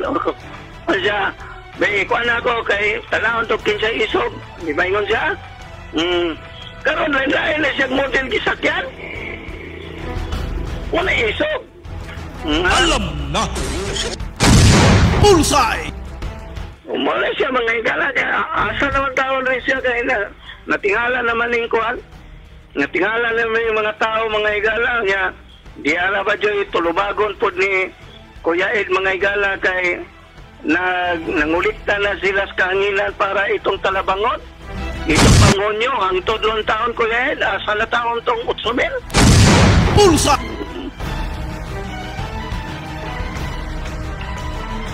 [SPEAKER 3] O siya, may kuan ako kay tanawon to kinsay isog, di ba ingon siya? Karon lain-lain na siyang model gisakyan. Wala isog.
[SPEAKER 2] Alam na! Bullseye!
[SPEAKER 3] Umala siya mga higala. Asa naman taon rin siya kaya na, natingala naman yung kuan. Natingala naman yung mga tao mga higala. Nga, di ala ba dyan tulubagon po ni Kuya Ed mga higala kay nangulikta na sila sa kahanginan para itong talabangon. Itong pangonyo, ang tudlong taon Kuya Ed, asa na taon tong 8,000.
[SPEAKER 2] Bullseye!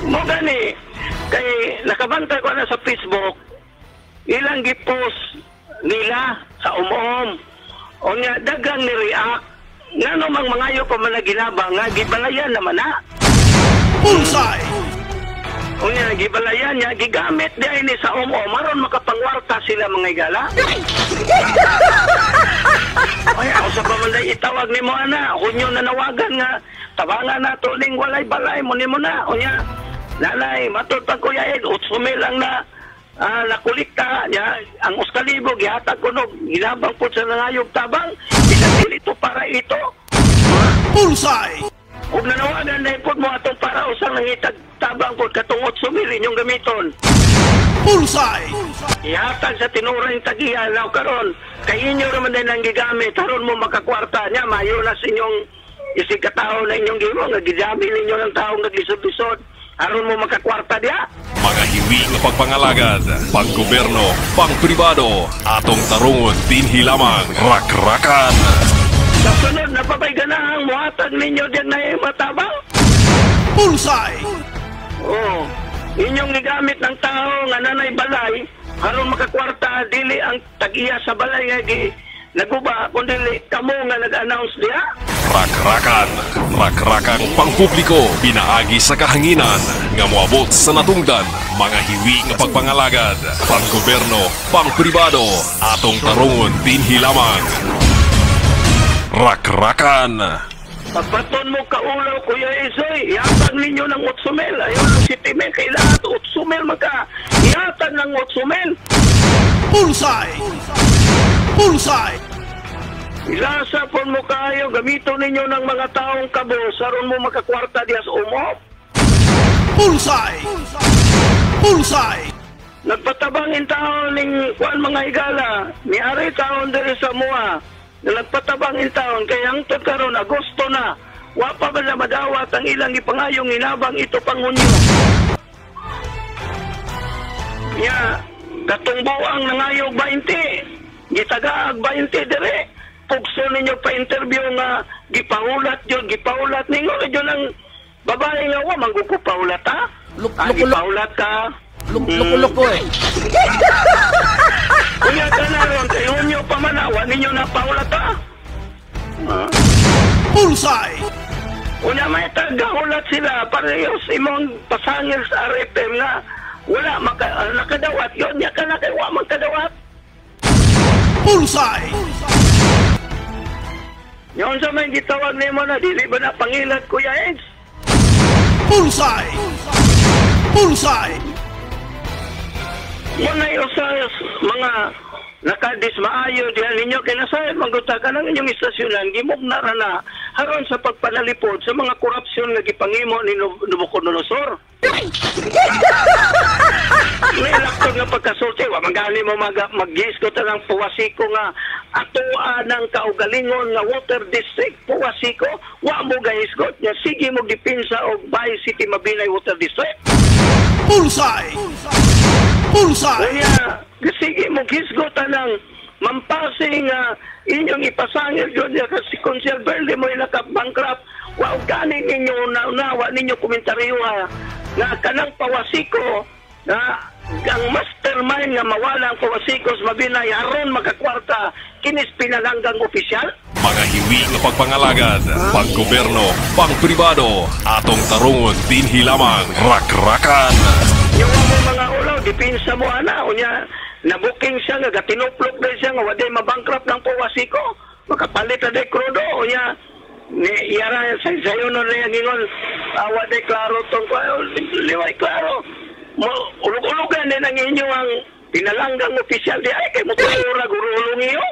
[SPEAKER 3] Mo gani kay nakabantay ko na sa Facebook ilang gipost nila sa umom. Unya daghang ni-react ngano mang mangayo pa man naginaba nga gibalayan naman na.
[SPEAKER 2] Bullseye!
[SPEAKER 3] Unya gibalayan niya gigamit di ay ni sa umom aron makapangwarta sila mga higala. Ay ako sa pa man day itawag nimo ana hunyo na nawagan nga tabangan nato ning walay balay mo nimo na. Unya nanay, matod pa Kuya Ed, 8,000 lang na nakulikta niya, ang 1,000 gihatag ko no, ginabang po sa nangayog tabang, Bisan dili to para ito.
[SPEAKER 2] Bullseye!
[SPEAKER 3] Ug nanawagan na pod mo atong para usang nangitag tabang pod katong 8 mil inyong gamiton.
[SPEAKER 2] Bullseye!
[SPEAKER 3] Ihatag sa tinuring tagiya law karon kay inyo raman din ang gigamit aron mo makakwarta niya mayo na sa inyong isig katao na inyong gimo nga gijami ninyo ng taong naglisod-lisod aron mo makakwarta diya.
[SPEAKER 1] Mga hiwi nga pagpangalagad, panggobyerno, pangpribado, atong tarungon dinhi lamang rakrakan.
[SPEAKER 3] Sa sunod na pabay ganahang muhatag ninyo diyan na matabang.
[SPEAKER 2] Bullseye!
[SPEAKER 3] Oo. Inyong gigamit ng tao nga nanay balay aron makakwarta dili ang tag-iya sa balay nga gi naguba kundi kamo nga nag-announce diha.
[SPEAKER 1] Rakrakan, rakrakang pangpubliko, pinaagi sa kahanginan, nga moabot sa natungdan, mga hiwi nga pagpangalagad, panggobyerno, pangpribado, atong tarungon dinhi lamang. Rakrakan!
[SPEAKER 3] Pagbaton mo kaulaw, Kuya Isoy, ihatag ninyo ng 8 mil. Ayun ang 7 mil, kailangan 8 mil magka. Ihatag ng 8 mil.
[SPEAKER 2] Bullseye! Bullseye!
[SPEAKER 3] Ilasa po mo kayo, gamito ninyo ng mga taong kabos, aron mo makakwarta diya sa umop.
[SPEAKER 2] Bullseye! Bullseye!
[SPEAKER 3] Nagpatabang in taon ning kuan mga higala, ni ari taon diri sa mua, na nagpatabang in taon kay hangtod karon Agosto na, wa pa ba na madawat ang ilang gipangayong inabang ito pang Hunyo. Nya, katong buang nangayog 20, gitagaag 20 dire. Pugso ninyo pa interview nga gipahulat yun, gipahulat ninyo yun ang babae nga wa mangguko pahulat ha? Gipahulat ka.
[SPEAKER 5] Loko-loko eh.
[SPEAKER 3] Kunya ka na ron, kay Hunyo pa man wa ninyo na pahulat ha?
[SPEAKER 2] Bullseye!
[SPEAKER 3] Unya may tagahulat sila parehas imong pasangil sa RFM nga wala nakadawat yun nya ka na kay wa man kadawat.
[SPEAKER 2] Bullseye!
[SPEAKER 3] Yon sa may gitawag nimo na dili ba na pangilat Kuya Eds?
[SPEAKER 2] Bullseye! Bullseye!
[SPEAKER 3] Muna'y usa mga nakadismaayo diha ninyo kay nasayod mangguta ka ng inyong istasyonan gimugna ra na aron sa pagpanalipod sa mga korupsyon nga gipangimo ni Nabucodonosor. Nilaktod nga pagkasulti, wa man gani mo mag-gisgot ng Puwasiko nga atoa ng kaugalingon nga water district Puwasiko, wa mo gahisgot nya sige mo dipinsa og Bay City Mabinay Water District.
[SPEAKER 2] Bullseye! Bullseye!
[SPEAKER 3] Kaya sige mo gisgot ng mampasing inyong ipasangil yun niya kasi Consel Berle mo naka-bankrupt, wa gani ninyo naunawa ninyo komentaryo ha nga kanang Pawasiko na ang mastermind nga mawala ang Pawasiko sa Mabinay aron makakwarta kinis pinalanggang opisyal.
[SPEAKER 1] Mga hiwi nga pagpangalagad, panggobyerno, pangpribado, atong tarungon dinhi lamang rakrakan.
[SPEAKER 3] Yung mo mga ulaw, dipinsa mo ana, unya nabuking siya nga gatinuplok din siya nga waday mabankrupt ng Pawasiko, makapalit na day krudo, unya ni yara sa sayo no na ingon waday klaro tong liway klaro. Ulog-ulogan din ang inyo ang pinalanggang opisyal di ay kay mo tura gurulong iyo.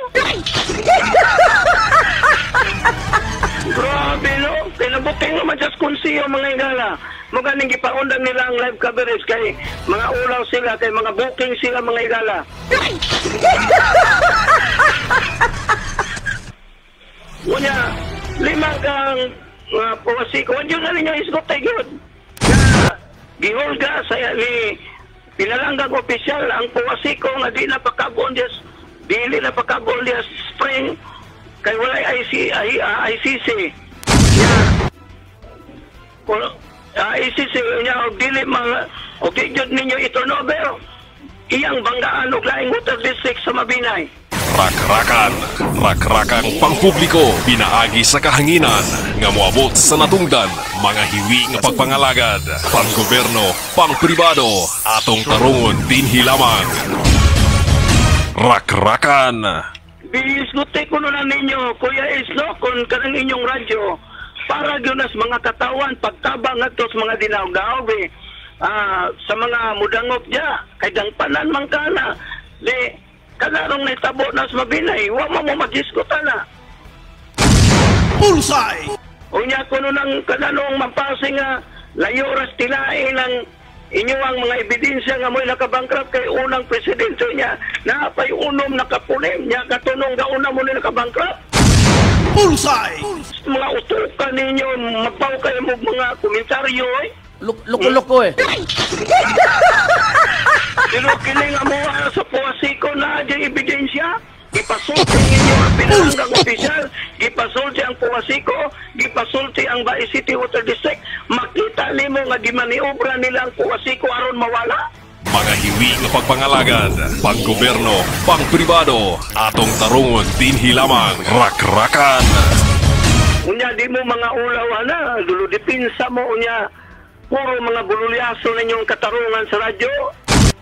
[SPEAKER 3] Grabe no, kay nabuking naman sa konsiyo mga higala. Maganing gipaundang nila ang live coverage kay mga ulaw sila, kay mga booking sila mga higala. Unya, lima kang Pawasiko, yun na ninyo isgot tayo yun. Gihulga sa ni pinalanggang opisyal ang Pawasiko nga di na pakabuon diya, dili na pakabuon diya spring kay walay ICC. ICC niya og dili mga og di jud ninyo i-turnover iyang banggaan og laing water district sa Mabinay.
[SPEAKER 1] Rakrakan, rakrakang pangpubliko, pinaagi sa kahanginan, nga moabot sa natungdan, mga hiwi nga pagpangalagad, panggobyerno, pangpribado, atong tarungon dinhi lamang. Rakrakan!
[SPEAKER 3] Biisguti ko na ninyo, Kuya Islo, kung kanang inyong radyo, para gyud nas mga katawan, pagtabang atos mga dinaog-daog eh. Sa mga mudangop niya, kay dangpanan man kana, di, kanarong naitabo na sa Mabinay, wa mo magisgutan na.
[SPEAKER 2] Bullseye!
[SPEAKER 3] Unya kuno nang kananong mampasing nga layo ras tilain ang inyo ang mga ebidensya nga mo'y nakabankrupt kay unang presidente niya naapay unom nakapulim niya katunong gauna mo ni nakabankrupt.
[SPEAKER 2] Bullseye!
[SPEAKER 3] Mga utukan ninyo, magpaw kayo mo mga komentaryo eh.
[SPEAKER 5] Loko-loko eh.
[SPEAKER 3] Pero kini nga mo sa puwasiko na di ebidensya. Gipasulti ninyo ang pinanggang opisyal, gipasulti ang puwasiko, gipasulti ang Bae City Water District. Makita nimo nga gimaniobra nila ang puwasiko aron mawala.
[SPEAKER 1] Mga hiwi nga pagpangalagad, panggobyerno, pangpribado, atong tarungon dinhi lamang rakrakan.
[SPEAKER 3] Unya di mo mga ulaw ana, dulo dipinsa mo unya puro mga bululyaso ninyong katarungan sa radyo.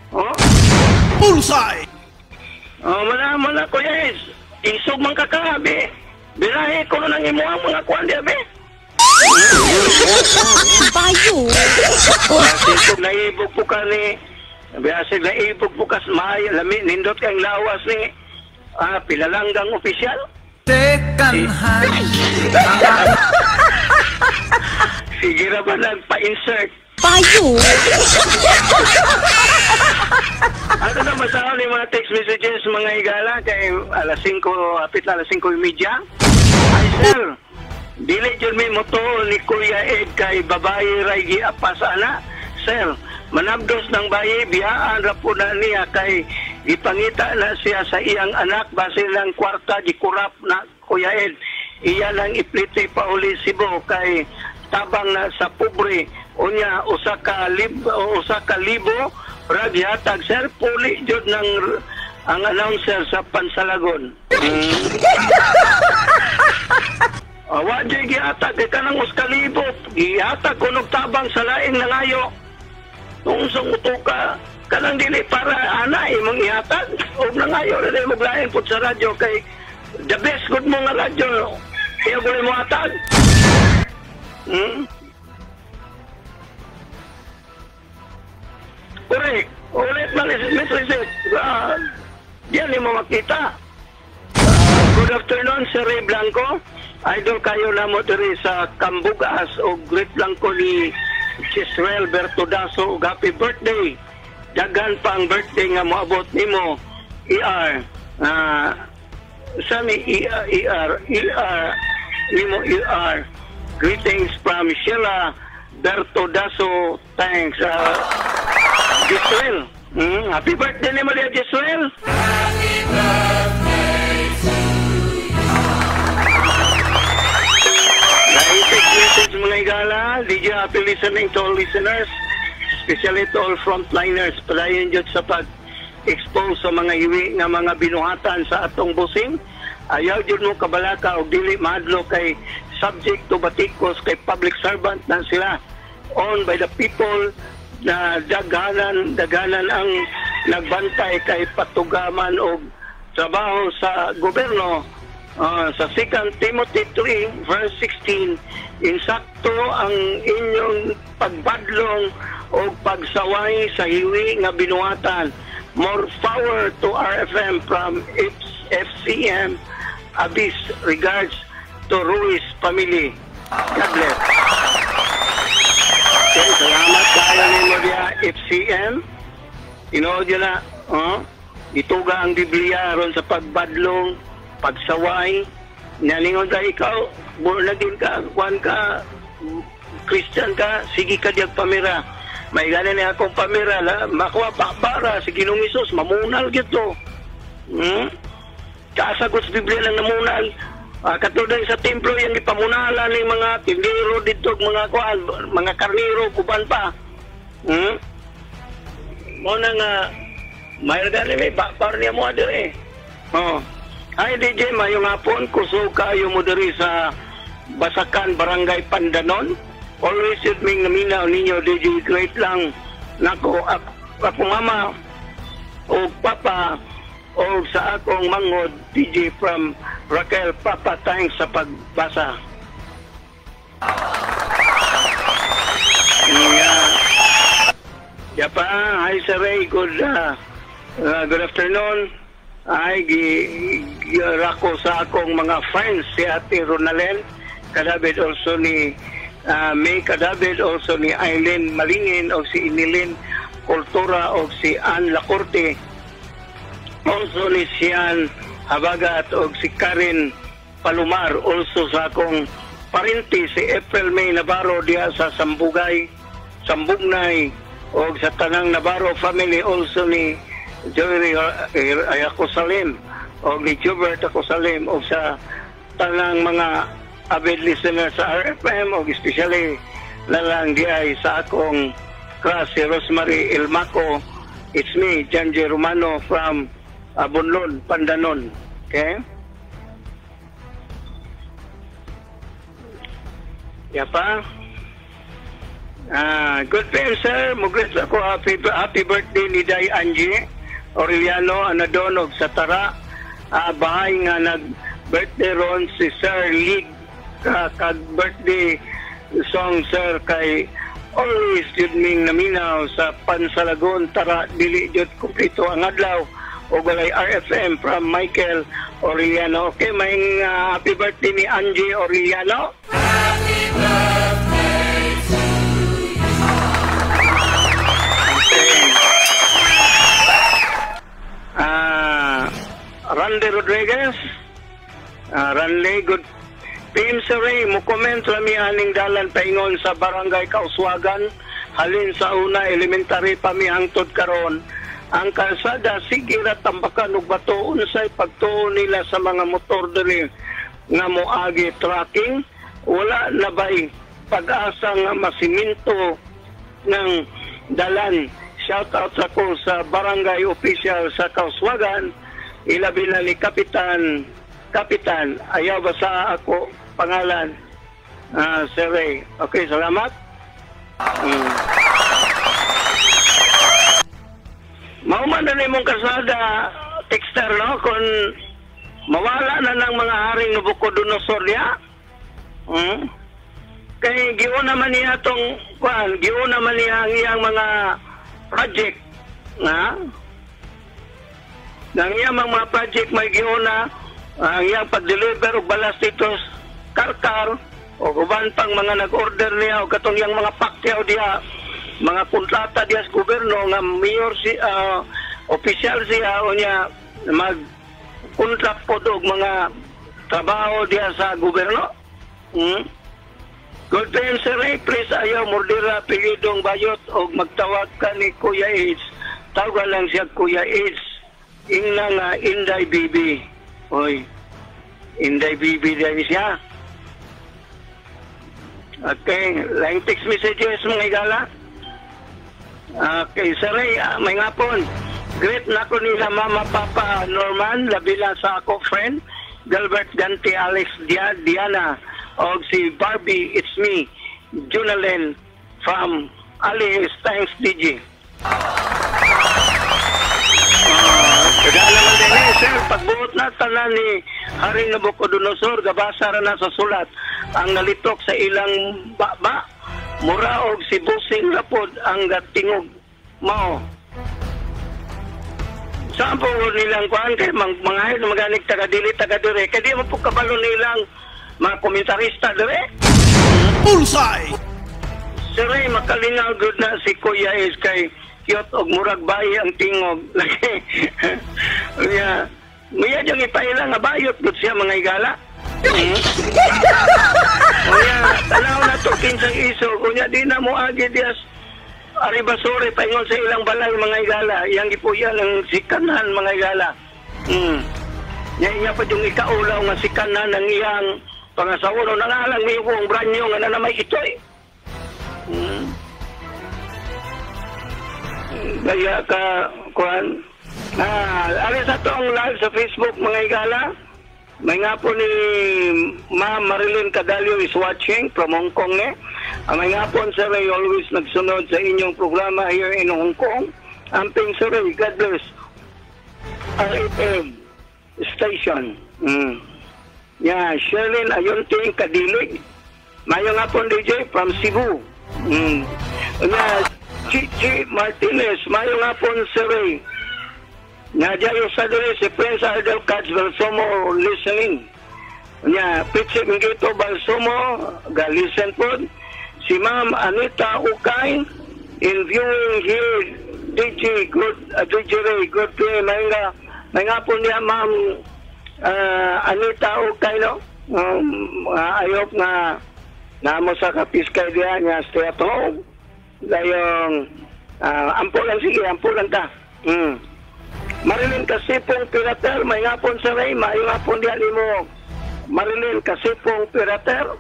[SPEAKER 3] Oh?
[SPEAKER 2] Bullseye!
[SPEAKER 3] Oh, mana Kuya Es. Isog man ka kabi. Birahe ko na ng imuhang mga kuan di abi.
[SPEAKER 6] Bayo.
[SPEAKER 3] Asig naibog po ka ni asig naibog po ka may lami nindot kang lawas ni pilalanggang opisyal. Sige ra ba nagpa-insert?
[SPEAKER 6] Bayo.
[SPEAKER 3] Ano na masaon ni mga text messages mga higala kay alas 5, apit na alas 5:30. Ay sir, dili jud mi moto ni Kuya Ed kay babae ray giapas ana. Sir, manabdos ng bayi biyaan ra po na niya kay gipangita na siya sa iyang anak base lang kwarta gikurap na Kuya Ed. Iya lang iplite pa uli Cebu kay tabang na sa pobre unya usa ka libo ra gihatag sir puli jud ng ang announcer sa Pansalagon. Wa jud gihatag kay kanang usa ka libo gihatag kunog tabang sa laing nangayo. Kung sa utuka kanang dili para ana imong ihatag og nangayo ra mo lain pud sa radyo kay the best good mo nga radyo iya gud mo hatag. Correct. Ulit man is Miss diyan ni mo makita. Good afternoon, Sir Ray Blanco. Idol kayo na mo diri sa Kambugas o Great Blanco ni Gisrael Bertodaso og happy birthday. Daghan pa ang birthday nga moabot nimo. ER. Sa ni ER ER ER nimo ER. Greetings from Sheila Bertodaso. Thanks. Gisrael. Happy birthday ni Maria Gisrael. Happy birthday to you. Text message mga igala. DJ, happy listening to all listeners, especially to all frontliners. Padayon jud sa pag-expose sa mga hiwi nga mga binuhatan sa atong busing. Ayaw jud mo kabalaka og dili mahadlo kay subject to batikos kay public servant na sila. Owned by the people na daghanan ang nagbantay kay patugaman og trabaho sa gobyerno. Sa 2 Timothy 3 verse 16, insakto ang inyong pagbadlong o pagsaway sa hiwi nga binuhatan. More power to RFM from FCM. Abis regards to Ruiz family. God bless. Okay, salamat kayo ninyo diya FCM. Inood yun na, ituga ang Biblia aron sa pagbadlong, pagsaway. Nalingon ka ikaw, born again ka, kuan ka, Christian ka, sige ka diyag pamira. May gani ni akong pamira, makuha para si Ginoong Hesus, mamunal gito. Kasagot sa Biblia lang namunal. Katulad sa templo, yung ipamunalan ng mga tindero dito, mga kuan, mga karniro, kuban pa. Muna nga, may gani may bakbar niya mo adere. Oh. Hi DJ, mayong hapon, kusog kayo mo diri sa Basakan, Barangay Pandanon. Always yun ming naminaw ninyo, DJ, great lang. Nako, ako mama o papa o sa akong mangod, DJ from Raquel, Papa, thanks sa pagbasa. Yeah. Pa, hi Sir Ray, good afternoon. Ay, rako sa akong mga friends, si Ate Ronalen, Kadavid, also ni May Kadavid, also ni Eileen Malingin o si Inilin Kultura o si Ann Lacorte, also ni Sian Habagat o si Karen Palomar, also sa akong parinti si April May Navarro diha sa Sambugay, Sambugnay, o sa tanang Navarro family, also ni Joey Salim o ni Gilbert Salim o sa tanang mga avid listener sa RFM o especially na lang di ay sa akong crush si Rosemary Ilmaco. It's me, John J. Romano from Bunlon, Pandanon. Okay? Ya pa? Good day, sir. Mugrit ako happy birthday ni Day Angie Aureliano Anadonog sa Tara. Bahay nga nag-birthday ron si Sir Lig kag birthday song sir kay always jud ming naminaw sa Pansalagon Tara dili jud kumpleto ang adlaw o walay RFM from Michael Aureliano. Okay, may happy birthday ni Angie Aureliano. Happy birthday to you. Okay. Randy Rodriguez. Randy, good PM Sir Ray, mo-comment rami aning dalan paingon sa Barangay Kauswagan, halin sa una elementary pa mi hangtod karon. Ang kalsada sige ra tambakan og bato, unsay pagtuo nila sa mga motor diri nga moagi tracking, wala na bay pag-asa nga masiminto ng dalan. Shout out ako sa barangay official sa Kauswagan, ilabi na ni Kapitan, ayaw ba sa ako pangalan, Sir Ray. Okay, salamat. Mauman na nimong kasada, texter, no? Kung mawala na ng mga haring Nabucodonosor niya, Kay giuna man niya tong, kuan, giuna man niya ang iyang mga project, ha? Nang iyang mga project may giuna, ang iyang pag-deliver og balas dito karkar o uban pang mga nag-order niya o katong iyang mga pakyaw diha, mga kontrata diha sa gobyerno nga mayor si opisyal siya o niya mag-contract po og mga trabaho diha sa gobyerno. Good day, Sir Ray. Please ayaw mordira apelyidong Bayot og magtawag ka ni Kuya AIDS. Tawagan lang siya Kuya AIDS. Ingna nga Inday Bibi. Oy, Inday Bibi dahil siya. Okay, lang text messages mga igala. Okay, Sir Ray, may ngapon. Great na ko nila Mama, Papa, Norman, labila sa ako friend, Gilbert Gante, Alex Diana, og si Barbie, it's me, Junalen from Ali, thanks DJ. Kagala man din eh, sir, pagbuot na tanan ni Haring Nabucodonosor, gabasa ra na sa sulat ang nalitok sa ilang baba, mura og si Busing Lapod ang gatingog mao. Saan po nilang kuan kay mga maganig taga dili taga dire kay di man po kabalo nilang mga komentarista dire.
[SPEAKER 2] Bullseye.
[SPEAKER 3] Sir Ray, makalingaw gud na si Kuya is kay cute og murag bayi ang tingog. Unya, muya jang ipaila nga bayot gud siya mga igala. Unya, tanaw na to kinsang isog. Unya di na mo agi dias Aribasore paingon sa ilang balay mga igala. Iyang gipuyan ang sikanan mga igala. Nya iya pa yung ikaulaw nga sikanan ang iyang pangasawa no nangalang may kong branyo nga na may itoy. Kaya ka kuan ari sa tong live sa Facebook mga igala. May nga po ni Ma'am Marilyn Cadalio is watching from Hong Kong eh. May nga po Sir Ray, always nagsunod sa inyong programa here in Hong Kong. Amping Sir Ray, God bless. RFM Station. Yeah, Sherlyn Ayunting Kadilig. Mayo nga po DJ from Cebu. Yeah, Chichi Martinez, mayo nga po Sir Ray. Nadya yung sa diri si Prince Ardel Katz Belsomo listening. Nya Pichi Mingito Balsomo ga-listen pod. Si Ma'am Anita Ukay in viewing here DJ good DJ Ray good day mainga maingapon niya Ma'am Anita Ukay no. I hope nga namo sa kapiskay diya nga stay at home. Dayong ampo lang sige, ampo lang ta. Marilyn Kasipong Pirater, may ngapon sa Ray, may ngapon diya nimo. Marilyn Kasipong Pirater.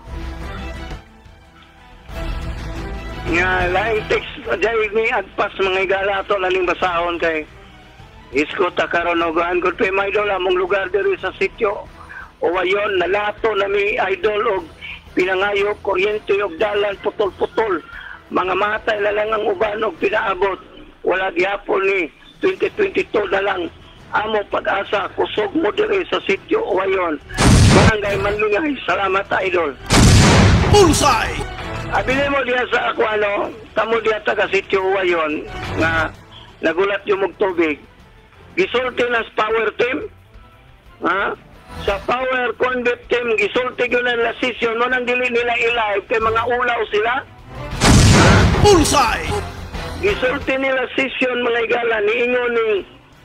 [SPEAKER 3] Nga laing text dahil ni adpas mga igala ato laling basahon kay isko ta karon og good pay my idol among lugar diri sa sitio Owayon nalato na mi idol og pinangayo kuryente og dalan putol-putol mga matay na lang ang uban og pinaabot wala gyapon ni 2022 na lang amo pag-asa kusog mo diri sa sitio Owayon Barangay Manlungay. Salamat idol.
[SPEAKER 2] Bullseye.
[SPEAKER 3] Abili mo diya sa ako ano, kamo diya taga sitio Owayon nga nagulat yung og tubig. Gisulti na sa power team. Ha? Sa power conduit team gisulti gyud ang lasisyon mo nang dili nila i-live kay mga ulaw sila.
[SPEAKER 2] Bullseye.
[SPEAKER 3] Gisulti nila session mga igala niingon ni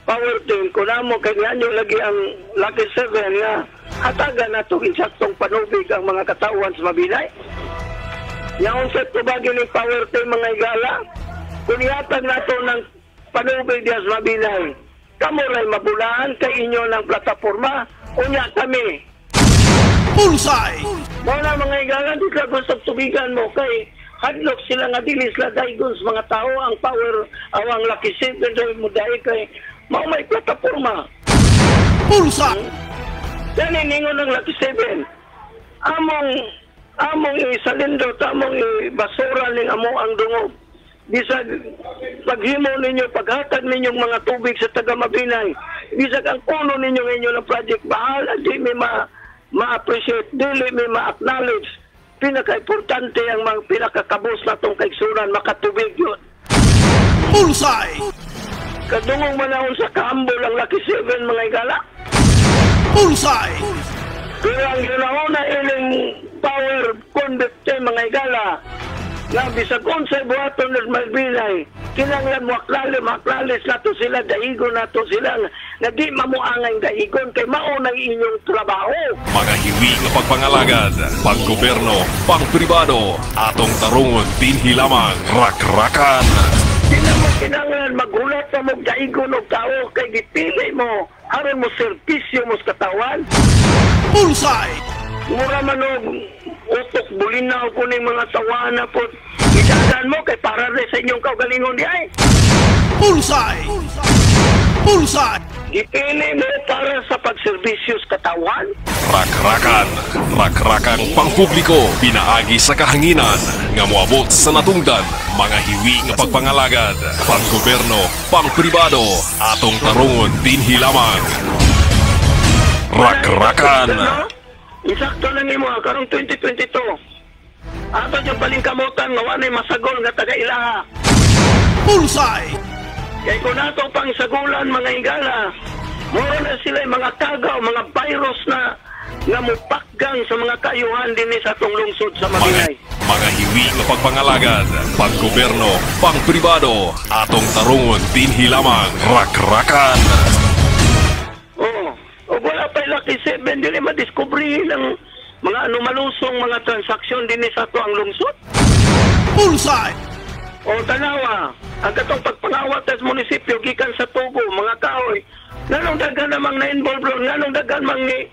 [SPEAKER 3] power team kunamo kay nianyo lagi ang Lucky 7 nga hatagan nato insaktong panubig ang mga katawhan sa Mabinay. Yaon sa tubagin ni power team mga igala, kung ihatag nato ng panubig diya sa Mabinay, kamo ray mabulaan kay inyo ng plataforma, unya kami.
[SPEAKER 2] Bullseye!
[SPEAKER 3] Mao na mga igala, di ka gusto tubigan mo kay hadlok sila nga dili sila daigon sa mga tao ang power awang Lucky 7 mo dahil kay mao may plataforma.
[SPEAKER 2] Bullseye!
[SPEAKER 3] Dani ningon ng Lucky 7. Among isalindot, among ibasura ning amo ang dungog. Bisag paghimo ninyo, paghatag ninyong mga tubig sa taga Mabinay, bisag ang puno ninyo inyo ng project, bahala di mi ma-appreciate, dili mi ma-acknowledge. Pinaka-importante ang mga pinakakabos na itong kaigsunan, makatubig yun.
[SPEAKER 2] Bullseye!
[SPEAKER 3] Kadungong manahon sa kaambol ang Lucky 7 mga igala.
[SPEAKER 2] Bullseye!
[SPEAKER 3] Pero ang ginauna ining power conduit mga igala, nga bisag unsay buhaton ng Mabinay, kinahanglan mo aklalis nato sila, daigon nato sila, nga di mamuangay daigon kay mao nang inyong trabaho.
[SPEAKER 1] Mga hiwi nga pagpangalagad, panggoberno, pangpribado, atong tarungon dinhi lamang rakrakan.
[SPEAKER 3] Di na mo kinahanglan maghulat na mo daigon og tao kay gipili mo aron mo serbisyo mo sa katawan.
[SPEAKER 2] Bullseye!
[SPEAKER 3] Mura man og utok bulinaw ko ning mga tawana po. Idagan mo kay para rin sa inyong kaugalingon di ay.
[SPEAKER 2] Bullseye! Bullseye!
[SPEAKER 3] Gipili mo para sa pagserbisyo sa katawan.
[SPEAKER 1] Rakrakan, rakrakang pangpubliko, pinaagi sa kahanginan, nga moabot sa natungdan, mga hiwi nga pagpangalagad, panggoberno, pangpribado, atong tarungon dinhi lamang. Rakrakan!
[SPEAKER 3] Insakto na nimo karong 2022. Ato yung palingkamutan nga walay masagol nga taga-ilaha.
[SPEAKER 2] Bullseye!
[SPEAKER 3] Kay kung nato pang sagulan mga higala, mura na sila mga kagaw, mga virus na nga mupakgang sa mga kayuhan dinhi sa atong lungsod sa Mabinay.
[SPEAKER 1] Mga hiwi nga pagpangalagad, panggoberno, pangpribado, atong tarungon dinhi lamang rakrakan.
[SPEAKER 3] Oo. O wala pa Lucky 7, dili madiskubrihin ang mga anumalusong mga transaksyon dinhi sa ato ang lungsod.
[SPEAKER 2] Bullseye!
[SPEAKER 3] O tanawa, ang katong pagpangawat sa munisipyo gikan sa tubo, mga kahoy, nganong daghan namang na-involve ron, nganong daghan mang ni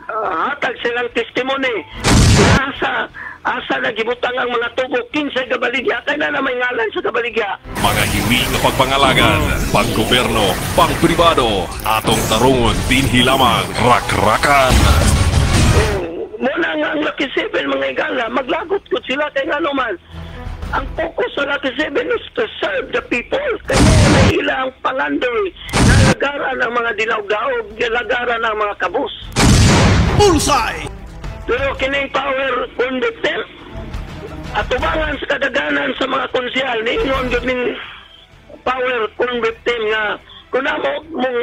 [SPEAKER 3] hatag silang testimony na asa nagibutang ang mga tubo, kinsay kabaligya, kay na may ngalan sa kabaligya.
[SPEAKER 1] Mga hiwi nga pagpangalagad, panggoberno, pangpribado, atong tarungon dinhi lamang rakrakan.
[SPEAKER 3] Muna nga ang Lucky 7 mga igala, maglagot ko sila kay ngano man. Ang focus sa Lucky 7 is to serve the people. Kaya naila ang pangandoy, nalagaran ang mga dinawgaog, nalagaran ang mga kabus.
[SPEAKER 2] Bullseye!
[SPEAKER 3] Pero kining power conductor, atubangan sa kadaganan sa mga konsyal, niingon gyud ning power conductor nga kung namo mong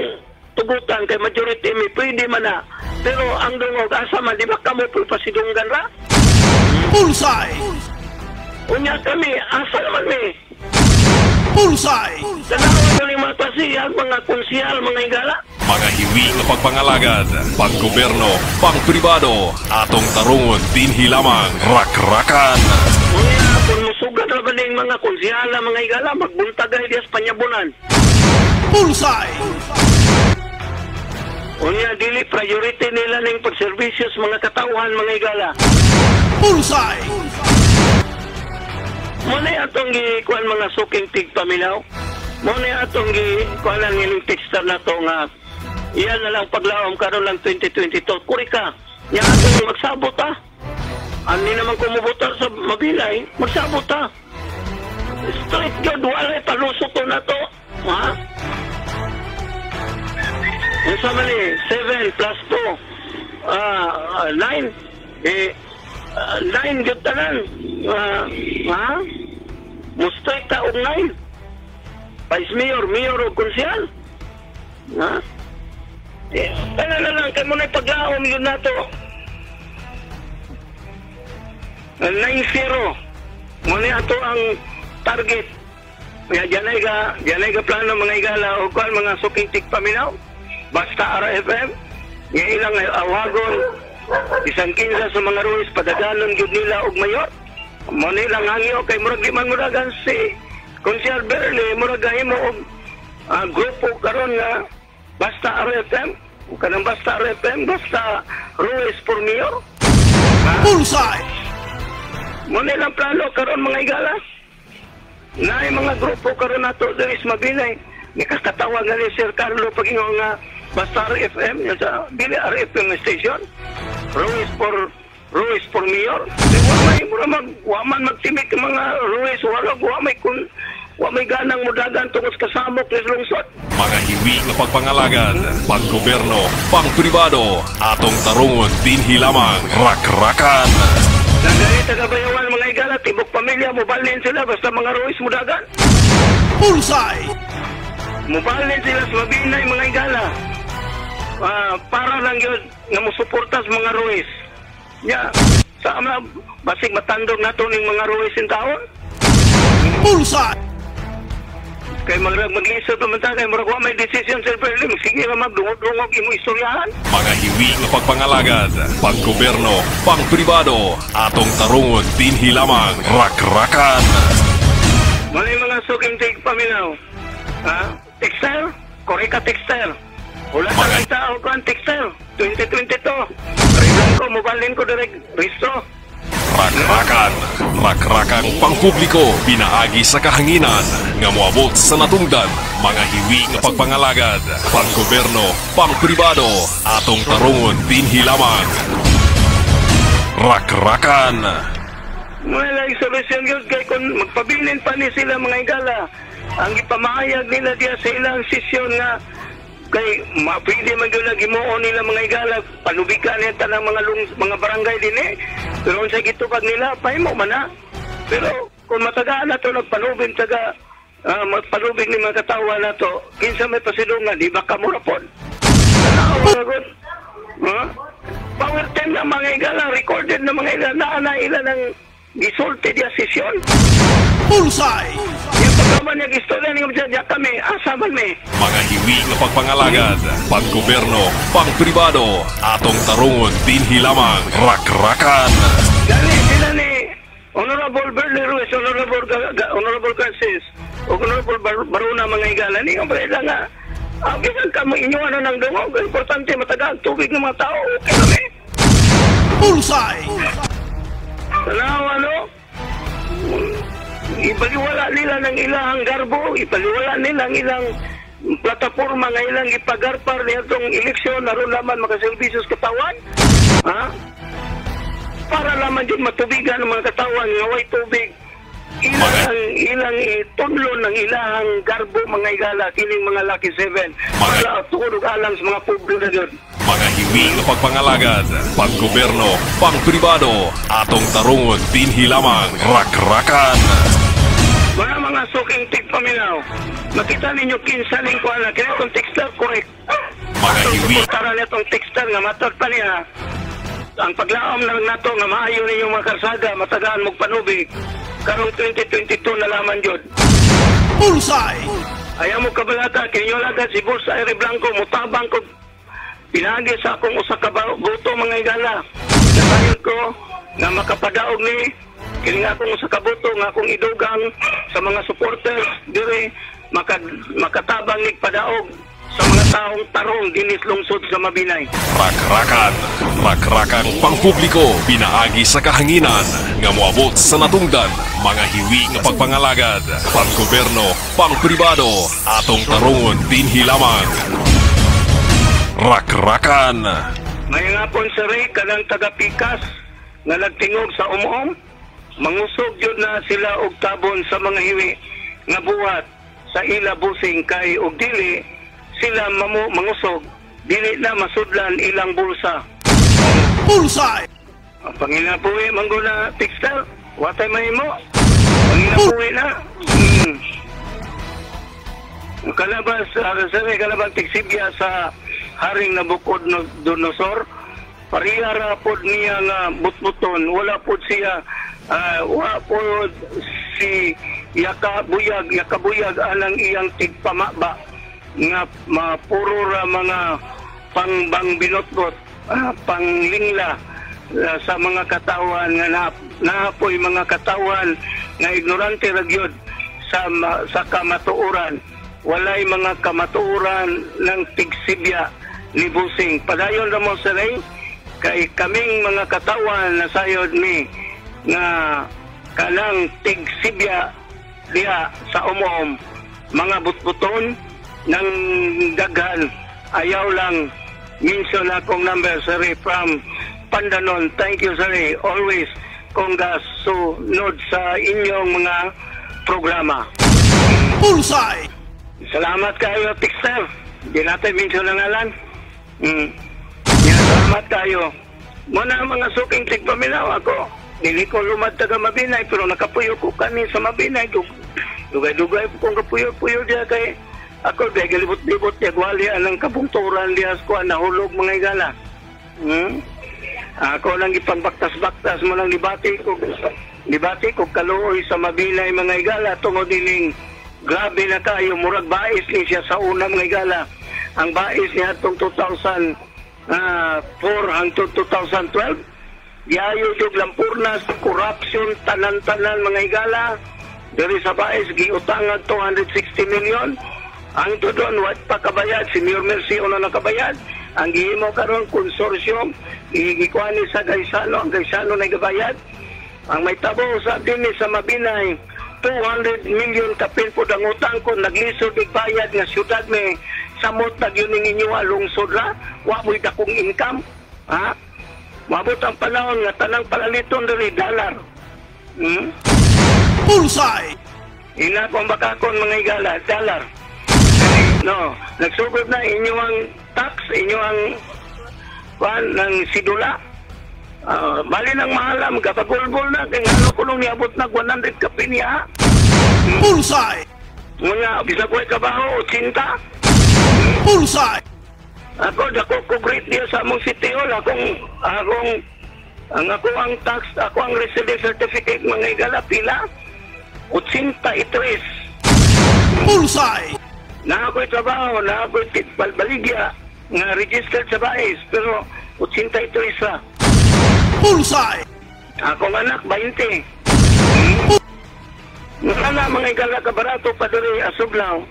[SPEAKER 3] tugutan kay majority mi, pwede man na. Pero ang dungog asa man, di ba kamo po pasidunggan ra?
[SPEAKER 2] Bullseye!
[SPEAKER 3] Unya kami, asa naman mi?
[SPEAKER 2] Bullseye!
[SPEAKER 3] Tanawa ko ni mga pasiyag, mga konsihal, mga higala.
[SPEAKER 1] Mga hiwi nga pagpangalagad, panggobyerno, pangpribado, atong tarungon dinhi lamang rakrakan.
[SPEAKER 3] Unya, kung musugat ra ba ning mga konsihala, mga higala, magbuntag ay diya sa panyabunan.
[SPEAKER 2] Bullseye!
[SPEAKER 3] Unya, dili priority nila ning pagserbisyo sa mga katauhan, mga higala.
[SPEAKER 2] Bullseye!
[SPEAKER 3] Muna atong gikuan mga suking tigpaminaw. Muna atong gikuan ang ining texter na to nga iyan na lang paglaom karon lang 2022. Kuri ka. Nya atong magsabot ta. Ani naman kumubotar sa Mabilay, magsabot ta. Straight gyud, wala palusot to na to. Ha? Unsa man ni 7 plus 2 9 eh 9 gyud tanan. Ha? Mustrike ta og 9. Vice Mayor, Mayor o Konsehal. Ha? Eh, tanan na lang kay mo na paglaom yun nato. 9-0. Mo ni ato ang target. Kaya diyan ay ga plano mga igala o kuan mga suking tigpaminaw. Basta RFM, nga ilang awagon isang kinsa sa mga Ruiz padaganon gyud nila og mayor. Mo ni lang hangyo kay murag di man muragan si Konsehal Bernie, murag gahimo og grupo karon nga basta RFM, kanang basta RFM, basta Ruiz for mayor.
[SPEAKER 2] Bullseye!
[SPEAKER 3] Mo ni lang plano karon mga igala. Naay mga grupo karon nato diri sa Mabilay. Nikakatawag nga ni Sir Carlo pag-ingon nga basta RFM, yun sa dili RFM station. Ruiz for mayor. Di wa may mura mag wa man magtimik ang mga Ruiz, wala wa may kun wa may ganang mudagan tungod sa kasamok ni lungsod.
[SPEAKER 1] Mga hiwi nga pagpangalagad, panggobyerno, pangpribado, atong tarungon dinhi lamang rakrakan.
[SPEAKER 3] Nagay taga-bayawan mga igala, tibok pamilya mobalhin sila basta mga Ruiz mudagan.
[SPEAKER 2] Bullseye!
[SPEAKER 3] Mubalhin sila sa Mabinay mga igala. Para lang yun nga musuporta sa mga Ruiz. Ya, sa ama basig matandog nato ning mga Ruiz in taon.
[SPEAKER 2] Bullseye!
[SPEAKER 3] Kay maglisod naman ta kay murag wa may decision Sir Berlim, sige ra magdungog-dungog imo istoryahan.
[SPEAKER 1] Mga hiwi nga pagpangalagad, panggobyerno, pangpribado, atong tarungon dinhi lamang rakrakan.
[SPEAKER 3] Mali mga suking tigpaminaw. Ha? Textile? Koreka Textile. Wala sa kita o kuan textile. 2022. Regan ko, mobalin ko direct restro.
[SPEAKER 1] Rakrakan, rakrakang pangpubliko, pinaagi sa kahanginan, nga moabot sa natungdan, mga hiwi nga pagpangalagad, panggobyerno, pangpribado, atong tarungon dinhi lamang. Rakrakan.
[SPEAKER 3] Wala yung solusyon yun kay kung magpabilin pa ni sila mga igala, ang ipamahayag nila diya sa ilang sesyon nga kay mapili man yun ang gimuon nila mga igala, panubikan niya tanang mga mga barangay din eh. Pero kung sa gitupag nila, pahimo man na. Pero kung matagaan na ito, nagpanubig taga, magpanubig ni mga katawa na to, kinsa may pasilungan, di ba kamura po? Huh? Power 10 na mga igala, recorded na mga igala, na ila ng gisulti diya sesyon.
[SPEAKER 2] Bullseye!
[SPEAKER 3] Yung pagkaman niya istorya niya diya kami, asa man mi.
[SPEAKER 1] Mga hiwi nga pagpangalagad, panggobyerno, pangpribado, atong tarungon dinhi lamang rakrakan.
[SPEAKER 3] Dali sila ni Honorable Bernie Ruiz, Honorable Francis, o Honorable Baruna mga igala ni ang breda nga. Ang bisan ka mo inyo ano ng dungog, importante matagal tubig ng mga tao, okay kami.
[SPEAKER 2] Bullseye!
[SPEAKER 3] Tanawa no? Ipaliwala nila ng ilang garbo, ipaliwala nila ang ilang plataforma nga ilang ipagarpar niya itong eleksyon aron laman makaserbisyo sa katawan. Ha? Para laman din matubigan ng mga katawan nga way tubig. Ilang itunlo ng ilang garbo mga igala kining mga Lucky 7. Para tuod alang sa mga pobre na yun.
[SPEAKER 1] Mga hiwi nga pagpangalagad, panggobyerno, pangpribado, atong tarungon dinhi lamang rakrakan.
[SPEAKER 3] Mga suking tigpaminaw, makita ninyo kinsa ning kuan na kaya kung textile correct.
[SPEAKER 1] Mga hiwi
[SPEAKER 3] Suportaran nitong texter nga matod pa niya. Ang paglaom na lang nato nga maayo ninyong mga karsada, matagaan mong panubig. Karong 2022 na laman jud.
[SPEAKER 2] Bullseye!
[SPEAKER 3] Ayaw mo kabalata, kinyo lagat si Boss Aire Blanco, mutabang ko pinagi sa akong usa ka buto mga igala. Nasayod ko nga makapadaog ni kini nga akong usa ka buto nga akong idugang sa mga supporters diri makatabang ni padaog sa mga taong tarong dinis lungsod sa Mabinay.
[SPEAKER 1] Rakrakan, rakrakang pangpubliko, pinaagi sa kahanginan, nga moabot sa natungdan, mga hiwi nga pagpangalagad, panggoberno, pangpribado, atong tarungon dinhi lamang. Rakrakan!
[SPEAKER 3] Mayang hapon sa Ray, kanang taga-Pikas nga nagtingog sa umom, mangusog yun na sila og tabon sa mga hiwi nga buhat sa ila busing kay og dili sila mangusog, dili na masudlan ilang bulsa.
[SPEAKER 2] Bullseye!
[SPEAKER 3] Ang panginabuhi mangguna textile, watay mahimo. Panginabuhi na. Kalabas, sir, kalabang tigsibya sa Haring Nabucodonosor, parihara pod niya nga butbuton, wala pod siya, wala pod si yakabuyag anang iyang tigpamaba nga mapuro ra mga pangbang binotbot, panglingla sa mga katawan nga naapoy mga katawan nga ignorante ra gyud sa kamatuoran. Walay mga kamatuoran ng tigsibya ni Busing. Padayon ra mo sir, kay kaming mga katawan nasayod ni nga kanang tigsibya diha sa umom mga butbuton ng daghan. Ayaw lang minsan akong number sir from Pandanon. Thank you sir, always kong gasunod sa inyong mga programa.
[SPEAKER 2] Bullseye!
[SPEAKER 3] Salamat kayo, Tixter. Di natin minsan ang ngalan. Salamat kayo. Muna mga suking tigpaminaw ako. Dili ko lumad taga Mabinay, pero nakapuyo ko kani sa Mabinay. Dugay-dugay kong kapuyo-puyo diya kay ako dahil galibot-libot niya gwali anang kabungturan diya ko nahulog mga igala. Ako lang ipangbaktas-baktas mo lang libati ko kaluoy sa Mabinay mga igala tungod dining grabe na kayo, murag bais ni siya sa una mga igala. Ang bais niya atong 2004 hangtod 2012, giayo jud lampurnas, corruption, tanan-tanan mga igala. Diri sa bais, giutangag 260 million. Ang doon, wat pa kabayad, si Mayor Mercy una nakabayad. Ang gihimo karon konsorsyum, gikuha ni sa Gaisano, ang Gaisano na gabayad. Ang may tabo sa dinhi sa Mabinay, 200 million kapin po ang utang ko, naglisod igbayad nga syudad may samot na yun ang inyo lungsod ra, wa mo'y dakong income. Ha? Mabot ang panahon nga tanang palaliton diri dollar.
[SPEAKER 2] Bullseye!
[SPEAKER 3] Ina kong bakakon mga igala, dollar. No, nagsugod na inyo ang tax, inyo ang kuan ng sidula. Bali nang mahalam, kapagulbol na, kaya ano ko nung niabot na 100 kapin niya.
[SPEAKER 2] Bullseye!
[SPEAKER 3] Mga, bisa ko ay kabaho, 80.
[SPEAKER 2] Bullseye!
[SPEAKER 3] Ako, dako ko great deal sa among City Hall. Ako ang tax, ako ang resident certificate, mga igala, pila, 83.
[SPEAKER 2] Bullseye!
[SPEAKER 3] Na ako'y trabaho, na ako'y baligya, nga registered sa bais, pero 83 sa.
[SPEAKER 2] Bullseye!
[SPEAKER 3] Akong anak, 20. Nga na mga igala kabarato pa diri asuglaw.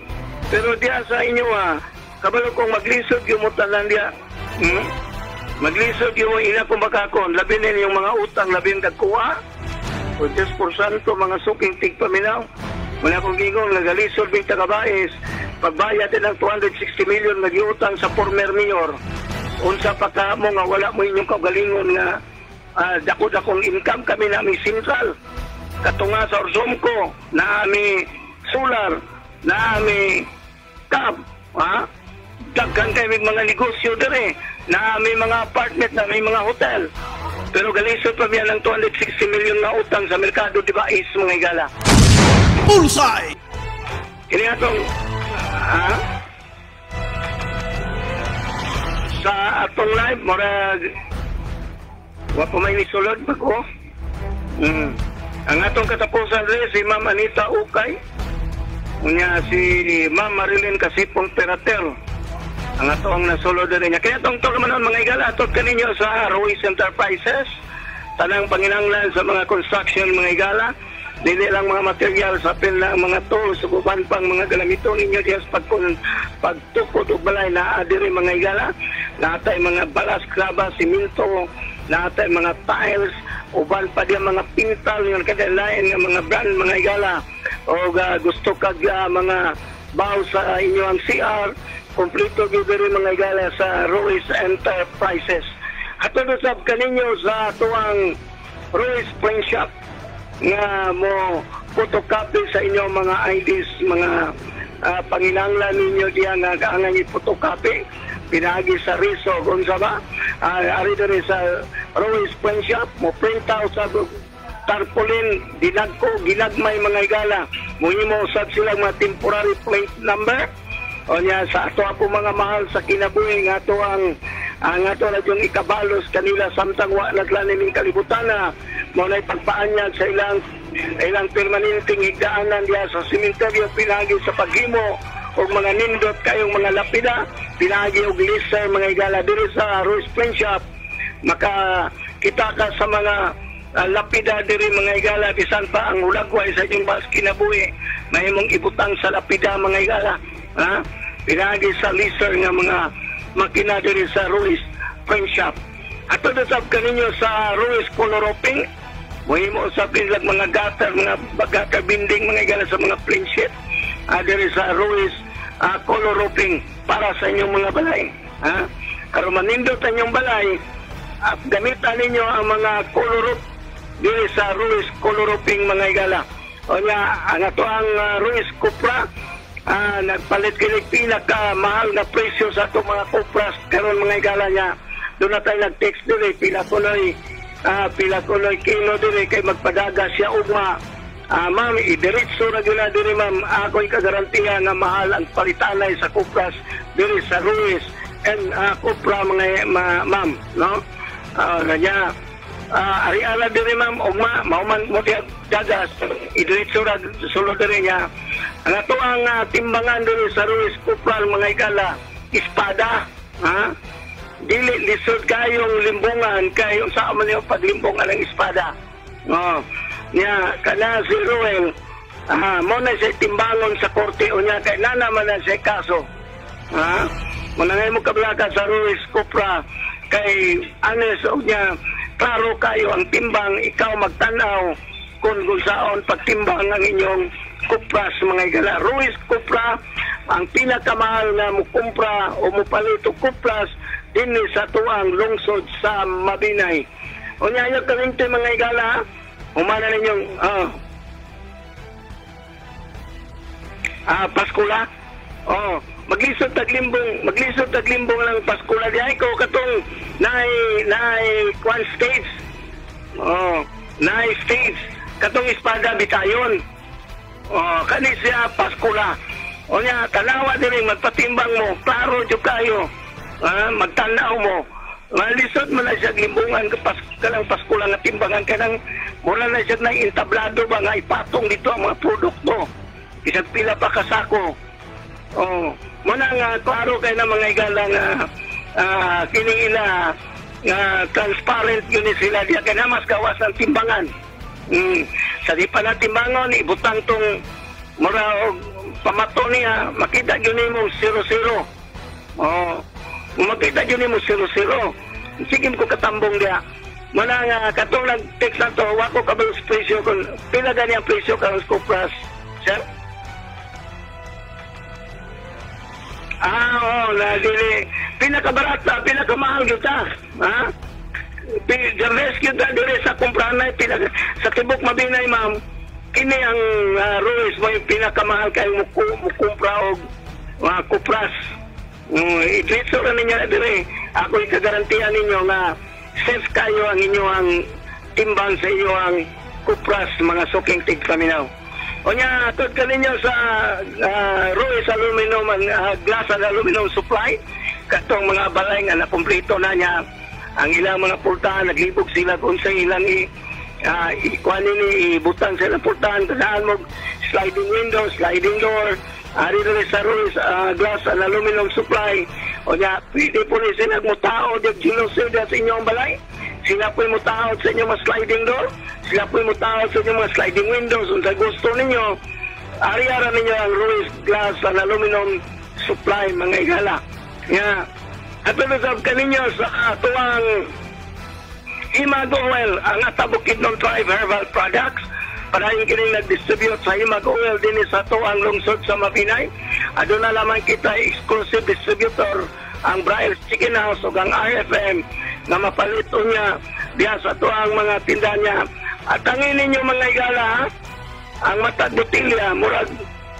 [SPEAKER 3] Pero diya sa inyo kabalo kong maglisod yung mutalan diya. Maglisod yung ina kong bakakon. Labi na yung mga utang, labi ang kagkuha. O Diyos por santo, mga suking tigpaminaw. Muna kong gingon, nagalisod may tagabais. Pagbayad din ng 260 million nag-iutang sa former mayor. Unsa pa ka mo nga wala mo inyong kaugalingon nga dako-dakong income kami nami central. Katunga sa Orsomco, naami solar, naami cab, ha? Daghan kami mga negosyo dire, naami mga apartment, naami mga hotel. Pero galisod pa miya ng 260 million na utang sa merkado, di ba, is mga igala.
[SPEAKER 2] Bullseye!
[SPEAKER 3] Kini atong, ha? Sa atong live, murag wa pa may nisulod bag-o. Ang atong katapusan rin si Ma'am Anita Ukay. Unya si Ma'am Marilyn Kasipong Perater. Ang ato ang nasulod rin niya. Kaya itong man mga igala, atot kaninyo sa Ruiz Enterprises. Tanang panginanglan sa mga construction, mga igala. Dili lang mga material sa pin lang mga tools, uban pang mga galamiton ninyo diya sa pagtukod og balay naa diri, mga igala. Natay mga balas, graba, simento, natay mga tiles, uban pa diya mga pintal nga kadalain nga mga brand, mga igala. O gusto kag mga baw sa inyo ang CR, kompleto gyud diri, mga igala, sa Ruiz Enterprises. Ato usab kaninyo sa tuang Ruiz Print Shop nga mo photocopy sa inyong mga IDs, mga panginanglan ninyo diya nga kaangan i-photocopy pinagi sa Riso unsa ba, ari diri sa Ruiz Print Shop mo print out sa tarpaulin dinagko ginagmay, mga igala. Muhimo usab sila mga temporary plate number. O niya sa ato ako mga mahal sa kinabuhi nga ato ang ato na yung ikabalos kanila samtang wa naglanim ning kalibutan na mo na pagpaanyag sa ilang ilang permanenteng higdaanan diya sa sementeryo pinagi sa paghimo og mga nindot kayong mga lapida pinagi og laser, mga igala, diri sa Ruiz Print Shop. Maka kita ka sa mga lapida diri, mga igala, bisan pa ang hulagway sa inyong bas kinabuhi mahimong ibutang sa lapida, mga igala, ha, pinagi sa laser nga mga makina diri sa Ruiz Print Shop. Ato usab kaninyo sa Ruiz Color Roofing. Muhimo usab kilag mga gutter, mga gutter binding, mga igala, sa mga plain sheet diri sa Ruiz Color Roofing para sa inyong mga balay, ha. Karon manindot ang inyong balay at gamitan ninyo ang mga color roof diri sa Ruiz Color Roofing, mga igala. O niya, ang ato ang Ruiz Cupra, nagpalit kini pinaka mahal na presyo sa atong mga kupras karon, mga igala niya. Doon na tayo nag-text diri pila kunoy kilo diri kay magpadaga siya ugma. Ma'am, idiretso na gyud na diri, ma'am. Ako'y kagarantiya nga mahal ang palitanay sa kupras diri sa Ruiz and Kupra, mga ma'am, no? Kanya ari-ala diri, ma'am, ugma mauman mo diya dagas, idiretso ra sulod diri niya. Ang ato ang timbangan diri sa Ruiz Kupra, mga igala, espada, ha? Dili lisod kayong limbungan kay unsa man yung paglimbungan ng espada. No. Nya kana si Ruel, mo na siya timbangon sa korte unya kay nana man na siya kaso. Ha? Mo na ngay mo kablaka sa Ruiz Kupra kay anes unya klaro kayo ang timbang, ikaw magtanaw kung saon pagtimbang ang inyong kupras, mga igala. Ruiz Kupra ang pinakamahal na mukumpra o mupalit og kupras dinhi sa tuang lungsod sa Mabinay. Unya ayo kalinti, mga igala, humana ninyong Paskula. Oh, maglisod taglimbong lang Paskula diay ko katong naay kwan stage. Oh, naay stage katong espada bitayon. Oh, kani siya Paskula. O niya, tanawa diri magpatimbang mo, klaro jud kayo. Magtanaw mo. Malisod man na siya limbungan ka pas kanang Paskula nga timbangan kanang mura na siya na entablado ba nga ipatong dito ang mga produkto. Bisag pila pa kasako. Oh, muna nga klaro kay na, mga igala, nga kini ila nga transparent yun ni sila diya kay na mas gawas ang timbangan. Sa di pa na timbangon, ibutang tong mura og pamato niya, makita gyud nimo 0-0. Oh, makita gyud nimo 0-0. Sige ko katambong diya. Muna nga katong nag-text na to, wa ko kabalo sa presyo kung pila gani ang presyo karon sa kupras, sir? Oo, na dili pinakabarata, pinakamahal gyud ta. Ha? The best gyud ta diri sa kumpranay pinaka sa tibok Mabinay, ma'am. Kini ang Ruiz mo yung pinakamahal kay mukumpra og mga kupras. Idritso ra ninyo diri. Ako ikagarantiya ninyo nga safe kayo ang inyo ang timbang sa inyo ang kupras, mga suking tigpaminaw. Unya, tud ka ninyo sa Ruiz Aluminum and Glass and Aluminum Supply. Katong mga balay nga nakumpleto na niya ang ilang mga pultahan, naglibog sila kung sa ilang ikuan ni ibutang sa ilang pultahan, kanaan mo sliding window, sliding door, ari rin sa Ruiz Glass and Aluminum Supply. O niya, pwede po rin sila mutao di ginusil sa inyong balay. Sila po mutao sa inyong mga sliding door, sila po mutao sa inyong mga sliding windows, unsa gusto ninyo. Ari-ara ninyo ang Ruiz Glass and Aluminum Supply, mga igala. Nga, at pinusap ka ninyo sa atuang Himag Oil, ang Ata Bukidnon Tribe Herbal Products. Padayon kining nag-distribute sa Himag Oil din sa atuang lungsod sa Mabinay. Aduna lamang kita exclusive distributor ang Braille Chicken House o ang RFM na mapalito niya diya sa atuang mga tinda niya. At tangin ninyo mga igala, ha? Ang matag botilya, murag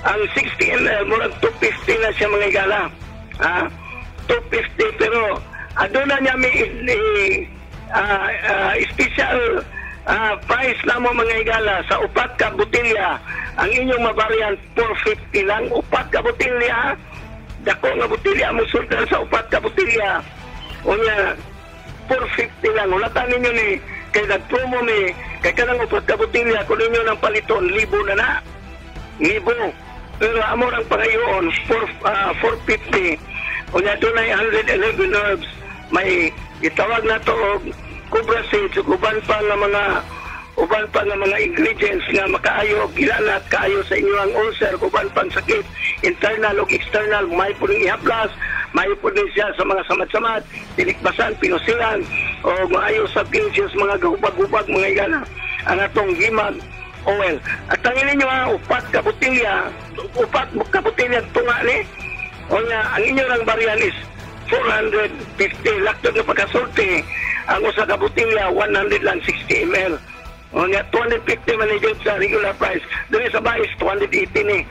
[SPEAKER 3] ang 60 ml, murag 250 na siya mga igala. Ha? 250, pero aduna niya may special price na mo mga igala sa upat ka botilya. Ang inyong mabarian 450 lang, upat ka botilya. Dako nga botilya mo sultan sa upat ka botilya. Unya 450 lang. Ulatan ninyo ni kay nagpromo ni kay kanang upat ka botilya kun ninyo nang paliton libo na na. Libo. Pero amo ang pangayoon 450. Unya dunay 111 herbs, may gitawag na to og cobra seeds ug uban pa nga mga ingredients nga makaayo gilanat kaayo sa inyong ulcer, uban pang sakit internal ug external, may pud ning ihaplas, may pud ni siya sa mga samad-samad, tinikbasan, pinusilan o maayo sa kinsios mga gahubag-hubag mga igala ang atong Himag Oil. At tangin ninyo ha, upat ka botilya tunga ni. O nga, ang inyo lang barian is 450. Laktod na pagkasulti, ang usa ka botilya, 100 lang 60 ml. O nga, 250 man ni sa regular price. Doon sa bais, 280 ni.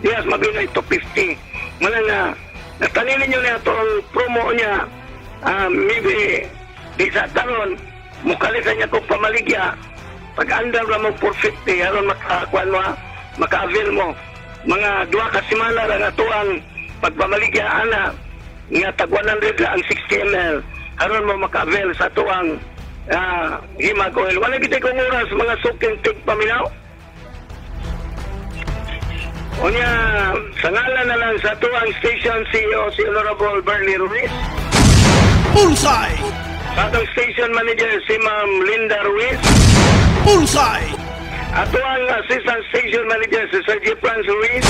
[SPEAKER 3] Diyas, mabinay, 250. Muna nga, natanilin nyo na itong promo niya, maybe, di sa taron, mukalisan niya kung pamaligya, pag andar na mo 450, aron makakuan mo, maka-avail mo. Mga duha ka semana lang ato ang pagpamaligya ana nga tag 100 lang ang 60 ml aron mo maka-avail sa tuang Himag Oil. Wala gid kong oras mga suking tigpaminaw. Unya sa ngalan na lang sa tuang station CEO si Honorable Bernie Ruiz.
[SPEAKER 2] Bullseye.
[SPEAKER 3] Sa atong station manager si Ma'am Linda Ruiz.
[SPEAKER 2] Bullseye.
[SPEAKER 3] Ato ang assistant station manager si Sir G. Franz Ruiz.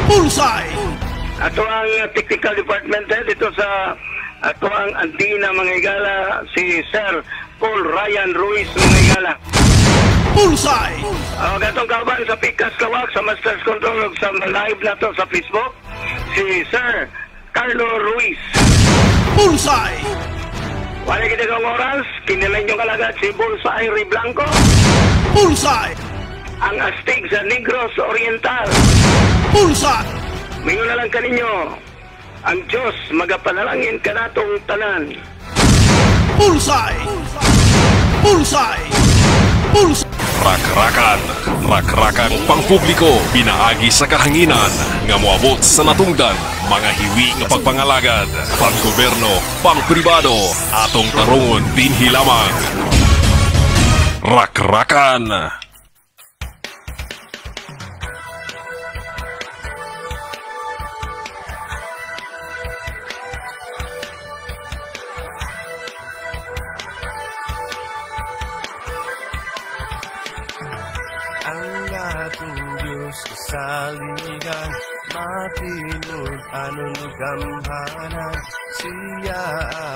[SPEAKER 2] Bullseye.
[SPEAKER 3] Ato ang technical department head dito sa ato ang antina mga igala si Sir Paul Ryan Ruiz mga igala.
[SPEAKER 2] Bullseye.
[SPEAKER 3] Gatong kauban sa Pikas Lawak sa Masters Control sa live na to sa Facebook si Sir Carlo Ruiz.
[SPEAKER 2] Bullseye.
[SPEAKER 3] Wala kita kong oras, kinilay niyong kalagad si Bullseye Ray Blanco.
[SPEAKER 2] Bullseye.
[SPEAKER 3] Ang astig sa Negros Oriental.
[SPEAKER 2] Bullseye.
[SPEAKER 3] Mingon na lang kaninyo, ang Diyos magapanalangin kanatong tanan.
[SPEAKER 2] Bullseye! Bullseye! Bullseye!
[SPEAKER 1] Rakrakan, rakrakan pangpubliko, pinaagi sa kahanginan, nga moabot sa natungdan, mga hiwi nga pagpangalagad, panggoberno, pangpribado, atong tarungon dinhi lamang. Rakrakan!
[SPEAKER 8] Kasaligan, matinod anon gamhanan, siya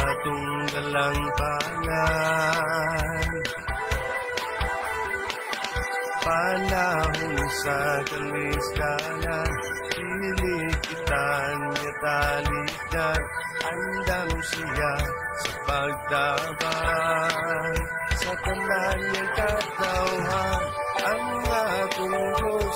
[SPEAKER 8] atong dalangpangan. Panahon sa kalisdanan, dili kita niya talikdan, andam siya sa pagtabang. Sa tanan niyang katawhan, ang atong Diyos